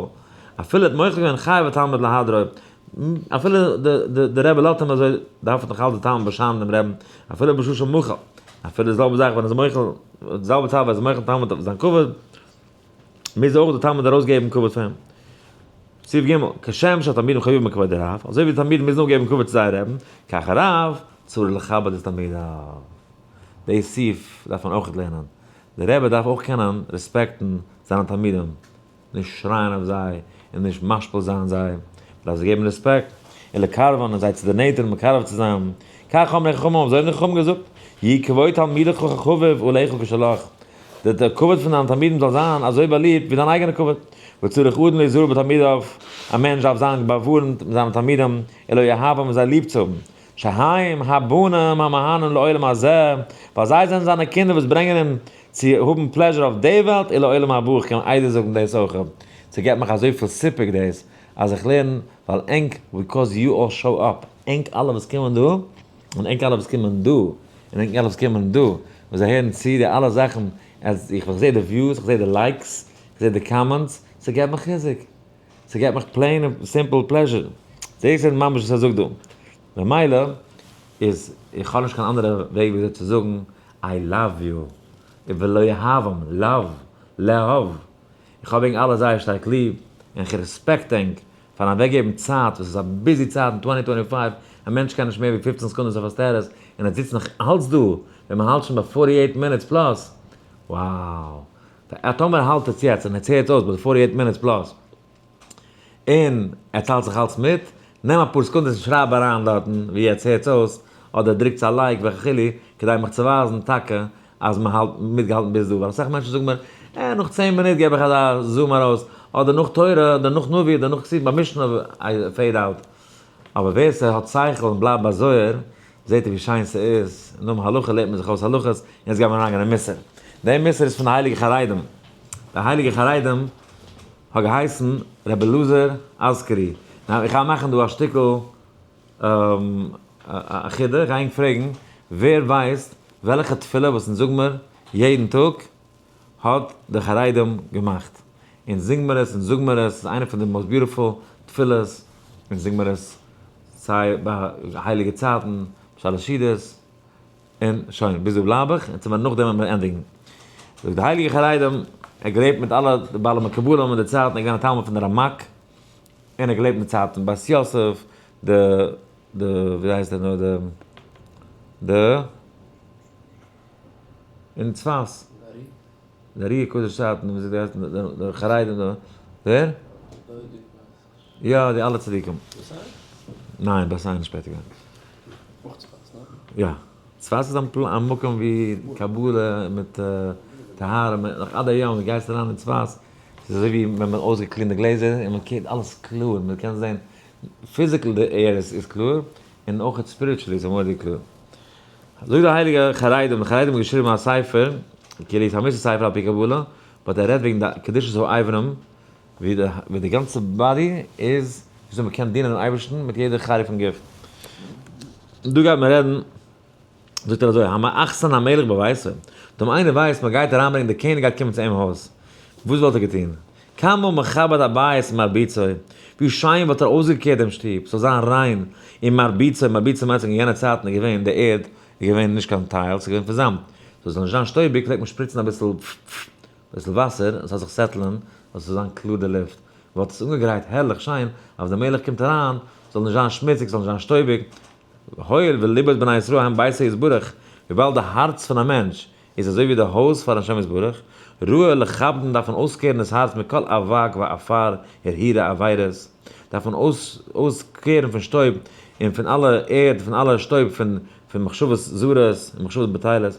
אפילו ער האט מוחל געווען חייב התלמיד להדרו, אפילו די רבי לאזט אים אזוי, דארף נאך אלץ די תלמיד באשיינען דעם רבין, אפילו בשעה שמחל, אפילו די זעלבע זאך ווען ער איז מוחל, די זעלבע צייט ווען ער איז מוחל תלמיד אויף זיין כבוד, מוז אויך די תלמיד ארויסגעבן כבוד פאר אים. סעיף ג', כשם שהתלמידים חייבים בכבוד הרב, אזוי ווי די תלמידים מוזן אפגעבן כבוד צו זייער רבין, כך הרב צריך לכבד את תלמידיו. די סעיף דארף מען אויך לערנען. די רבי דארף אויך קענען רעספעקטן זיינע תלמידים, נישט שרייען אויף זיי און נישט משפיל זיין זיי, מען דארף זיי געבן רעספעקט, און לקרבן און זיי צו דערנענטערן מקרב צו זיין, כך אמרו חכמים, אזוי האבן די חכמים געזאגט, יהי כבוד תלמידיך חביב עליך כשלך, די כבוד פון דיינע תלמידים זאל זיין אזוי באליבט ווי דיין אייגענע כבוד, וצריך אדם להיזהר בתלמידיו, א מענטש דארף זיין באווארנט מיט זיינע תלמידים, ולאוהבם און זיי ליב צו האבן, שהם הבנים המהנין לעולם הזה, ווייל זיי זענען זיינע קינדער וואס ברענגען אים צו האבן pleasure אויף די וועלט און לעולם הבא, איך קען עדות זאגן דאס אויך, ס'געבט מיך אזויפיל סיפוק דאס אז איך לערן, ווייל ענק, because you all show up, ענק אלע וואס קומען דא, און ענק אלע וואס קומען דא, און ענק אלע וואס קומען דא, וואס זיי הערן צו די אלע זאכן, אז איך זע די views, איך זע די likes, איך זע די comments, ס'געבט מיך חיזוק. ס'געבט מיך plain און simple pleasure. דאס איז ממש וואס ער זאגט דא. ממילא איז איך האב נישט קיין אנדערע וועג וויאזוי צו זאגן I love you. ולאוהבם, love, לאהוב. איך האב ענק אלע זייער שטארק ליב, און איך רעספעקט ענק פארן אוועקגעבן צייט, וואס איז א busy צייט אין 2025, א מענטש קען נישט מער ווי 15 סעקונדעס אויף א status, און ער זיצט נאך אלץ דא, ווען מען האלט שוין ביי 48 minutes plus. Wow. טאמער האלט עטס יעצט און עטס הערט אויס ביי די 48 minutes plus, און עטס האלט זיך אלץ מיט, נעם אפאר סעקונדעס און שרייב אריין דארטן ווי עטס הערטס אויס, אדער דרוקטס א like וכו', כדי מיך צו ווייזן טאקע אז מען האלט מיטגעהאלטן ביז דא, ווייל אסאך מענטשן זאגן מיר, אה, נאך 10 מינוט געב איך אזא zoom ארויס, אדער נאך תורה, אדער נאך נביא, אדער נאך כתובים, ביי משנה I fade out. אבער ווער ס'האט שכל און בלייבט ביי זוהר, זעט ער ווי שיין ס'איז, און נאכן הלכה לערנט מען זיך אויס הלכות, און יעצט גייען מיר אריינגיין אין מוסר. דער מוסר איז פון די הייליגע חרדים. די הייליגע חרדים האט געהייסן רבי אלעזר אזכרי. now איך גיי מאכן דא א שטיקל א חידה, איך גיי ענק פרעגן, ווער ווייסט וועלכע תפילה וואס אונז זאגן מיר יעדן טאג האט די חרדים געמאכט? אונז זינג מיר עס, אונז זאגן מיר עס, ס'איז איינע פון די most beautiful תפילות, אונז זינג מיר עס סיי ביי הייליגע צייטן, שלש סעודות. און שוין, ביז דא בלייב איך, און צו נאכדעם וועלן מיר ענדיגן. זאגט די הייליגע חרדים, ער געלעבט מיט אלע די בעלי מקובלים אין די צייטן, ער איז געווען א תלמיד פון די רמק, און ער געלעבט אין די צייטן פון בית יוסף, די די ווי הייסט ער נאר די די אין צפת. די ארי הקדוש צייטן, ווי אזוי הייסט די חרדים די ווער? יא די אלע צדיקים. ניין בת עין איז שפעטער געווען. אויך צפת, ניין? יא. צפת איז א מקום ווי קבלה מיט טהרה, נאך עד היום דו גייסט אריין אין צפת, ס'איז אזוי ווי ווען מען האט אויסגע clean ט די גלעזער און מען קערט אלעס קלאר, מען קען זען physical די air איז קלאר, און אויך spiritually איז מורא'דיג קלאר. זאגט די הייליגע חרדים, די חרדים האבן געשריבן א ספר, כאילו ס'איז א מוסר ספר על פי קבלה, but ער רעדט וועגן די קדושת האיברים, ווי די ווי די גאנצע body איז, וויאזוי מען קען דינען דעם אייבערשטן מיט יעדע חלק פון גוף. דא גייט מען רעדן, זאגט ער אזוי, המאחסן המלך בביתו, טאמער איינער ווייסט מען גייט אריינברענגען די קעניג גייט קומען צו אים הויז, וואס וואלט ער געטון? כמה מכבד הבית ומרביצו, ווי שיין וואלט ער אויסגעקערט דעם שטוב, ס'זאל זיין ריין, און מרביצו, מרביצו מיינט אין יענע צייטן איז געווען די ערד איז געווען נישט קיין tile, ס'איז געווען פון זאמד, so ס'זאל נישט זיין שטויביג פלעגט מען שפריצן אביסל אביסל וואסער, ס'זאל זיך settle ען, אז ס'זאל זיין קלאר די לופט, וואלט עס אנגעגרייט הערליך שיין, אז ווען דער מלך קומט אריין, זאל נישט זיין שמוציג, ס'זאל נישט זיין שטויביג, הואיל ולבות בני ישראל הם ביתו יתברך, וויבאלד די הארץ פון א מענטש איז אזוי ווי די הויז פארן השם יתברך, ראוי לכבדן דארף מען אויסקערן דאס הארץ מכל אבק ועפר הרהורי עבירות, דארף מען אויסקערן פון שטויב און פון אלע ערד, פון אלע שטויב פון מחשבות זרות און מחשבות בטלות,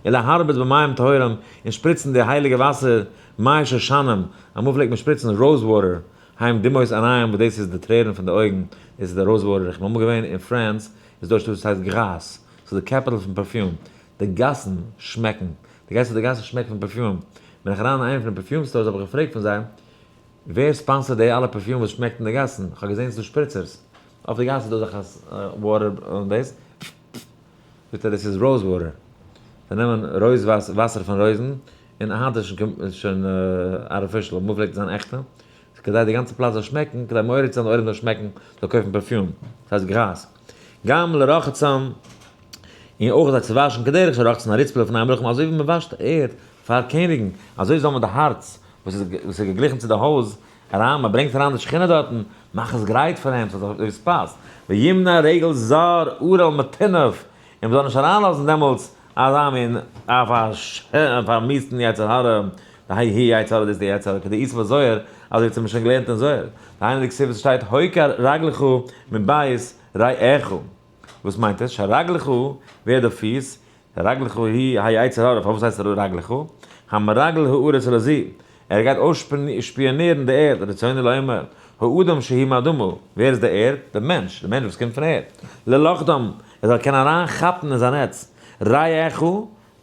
ולהרבות במים טהורים און שפריצן די הייליגע וואסער מי שושנים, אמאל פלעגט מען שפריצן rose water, הם דמעות עיניים וואס דאס איז די טרערן פון די אויגן, דאס איז די rose water, איך בין אמאל געווען אין France איז דא א שטאט וואס הייסט גראס, ס'איז די capital פון perfume, די גאסן שמעקן, דו גייסט אויף די גאסן שמעקט פון perfume, בין איך אריין אין איינע פון די perfume stores האב איך געפרעגט פון זיי ווער sponsor ט די אלע perfume וואס שמעקט אין די גאסן, איך האב געזען ס'איז דא שפריצערס אויף די גאס איז דא אזעלכע water און דאס, זאגט ער דאס איז rose water, זיי נעמען rose וואסער פון רויזן, און היינט איז שוין artificial, אמאל פלעגט עס זיין עכטע, ס'איז כדי די גאנצע פלאץ זאל שמעקן, כדי מעורר צו זיין די עולם זאל שמעקן, זאל קויפן perfume, ס'הייסט גראס. גם לרחצם, און אויך זיי צו וואשן כדרך שרוחצין הרצפה לפני המלכים, אזוי ווי מען וואשט ערד פאר קעניגן, אזוי זאל מען די הארץ וואס איז געגליכן צו די הויז אריין, מען ברענגט אריין די שכינה דארטן, מאך עס גרייט פאר אים, ס'זאל זיך ווי עס פאסט, וימנע רגל זר ערל מטינוף, און מען זאל נישט אריינלאזן דעמאלטס אזא מין פארמיאוס'טן יצר הרע, דהאי הוא יצר הרע, דאס איז די יצר הרע, כדאיתא בזוהר, אזוי ווי מ'האט שוין געלערנט אין זוהר, דהיינו דכתיב וואס שטייט הוקר רגלך מבית רעך, וואס מיינט עס? שרגלך, ווער די פיס? רגלך היא היצר הרע, פארוואס הייסט ער רגלך? המרגל הארץ הלזו, ער גייט אויסשפיאנירן די ערד, רצונו לומר, האדם שהוא מאדמה, ווער איז די ערד? די מענטש, די מענטש וואס קומט פון ערד, ללכדם, ער זאל קענען אריין כאפן אין זיין נעץ, רעך,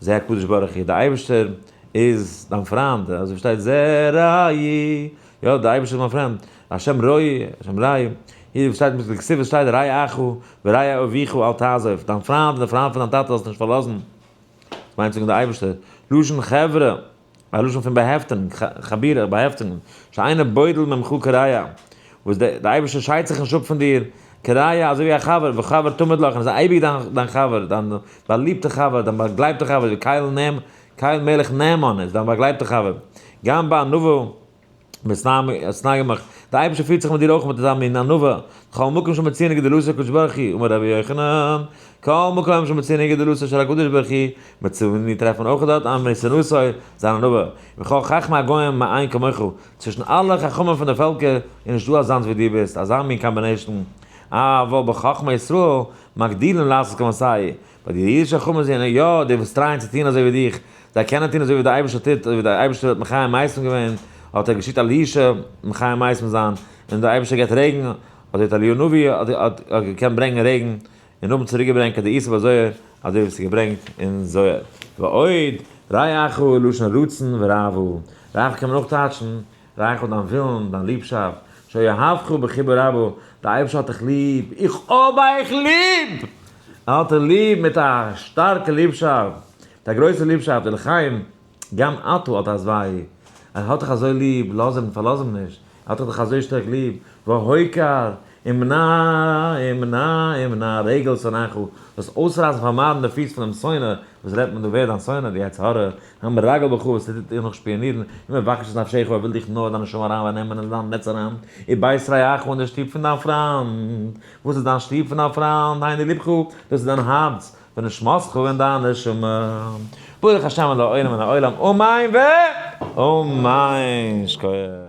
זה הקדוש ברוך הוא, די אייבערשטער איז דיין פריינד, אזוי ווי שטייט זה רעי, יא די אייבערשטער איז מיין פריינד, השם רועי, השם רעי, הנה וואס שטייט מיט כתיב וואס שטייט רעך ורע אביך אל תעזוב, דיין פריינד און די פריינד פון דיין טאטע זאלסטו נישט פארלאזן, דאס מיינט זאגן די אייבערשטער, לשון חברה, א לשון פון באהעפטונג, חבירה, באהעפטונג, שאינו בודל ממך כרע, וואס דער אייבערשטער שיידט זיך נישט אפ פון דיר, כרע אזוי ווי א חבר, וחבר תמיד לך, און איז אייביג דיין חבר, דיין באליבטער חבר, דיין באגלייבטער חבר, ווי קל נאמן, קל מלך נאמן איז דיין באגלייבטער חבר, גם בענווה מתנהגים עמך, דער אייבערשטער פירט זיך מיט דיר אויך מיט אזא מין ענווה, כל מקום שמצינו גדולתו הקדוש ברוך הוא, אמר רבי יוחנן, כל מקום שמצינו גדולתו של הקדוש ברוך הוא, מצינו טרעפט מען אויך דארט ענוותנותו, זיין ענווה, וכל חכמי הגוים מאין כמוך, צווישן אלע חכמים פון די פעלקער איז נישטא אזאנס ווי דו ביסט, אזא מין combination, אבל בחכמי ישראל מגדילין לעשות כמותהו, ביי די אידישע חכמים זענען יא די וואס try ען צו טון אזוי ווי דיך, זיי קענען טון אזוי ווי דער אייבערשטער טוט, אזוי ווי דער אייבערשטער האט מחיה מתים געווען, האט ער געשיקט אלישע מחיה מתים זיין, און דער אייבערשטער געבט רעגן, אזוי האט אליהו הנביא האט געקענט ברענגען רעגן, און האבן צוריק געברענגט כדאיתא בזוהר, אזוי ווי עס איז געברענגט אין זוהר. ועוד, רעך לשון רצון ואהבה, רעך קען מען אויך טייטשן, רעך דיין ווילן, דיין ליבשאפט, שאוהבך בחיבה רבה, דער אייבערשטער האט דיך ליב, איך האב אייך ליב! ער האט דיך ליב מיט א שטארקע ליבשאפט, מיט א גרויסע ליבשאפט, ולכן גם אתה אל תעזבהו, ער האט דיך אזוי ליב, לאז אים, פארלאז אים נישט, ער האט דיך אזוי שטארק ליב, והוקר. ומנע ומנע ומנע רגל שונאך, זאלסט אויסרייסן פארמיידן די פיס פונעם שונא, וואס רעדט מען דא ווער דיין שונא? די יצר הרע, המרגל בך וואס טוט דיך נאך שפיאנירן, ומבקש את נפשך ער וויל דיך נאר דיין נשמה אריין נעמען אין זיין נעץ אריין, ובית רעך און די שטוב פון דיין פריינד, וואס איז דיין שטוב פון דיין פריינד, היינו לבך, דאס איז דיין הארץ, ונשמתך און דיין נשמה. ברוך השם לעולם מן העולם, אמן ואמן. שכוח.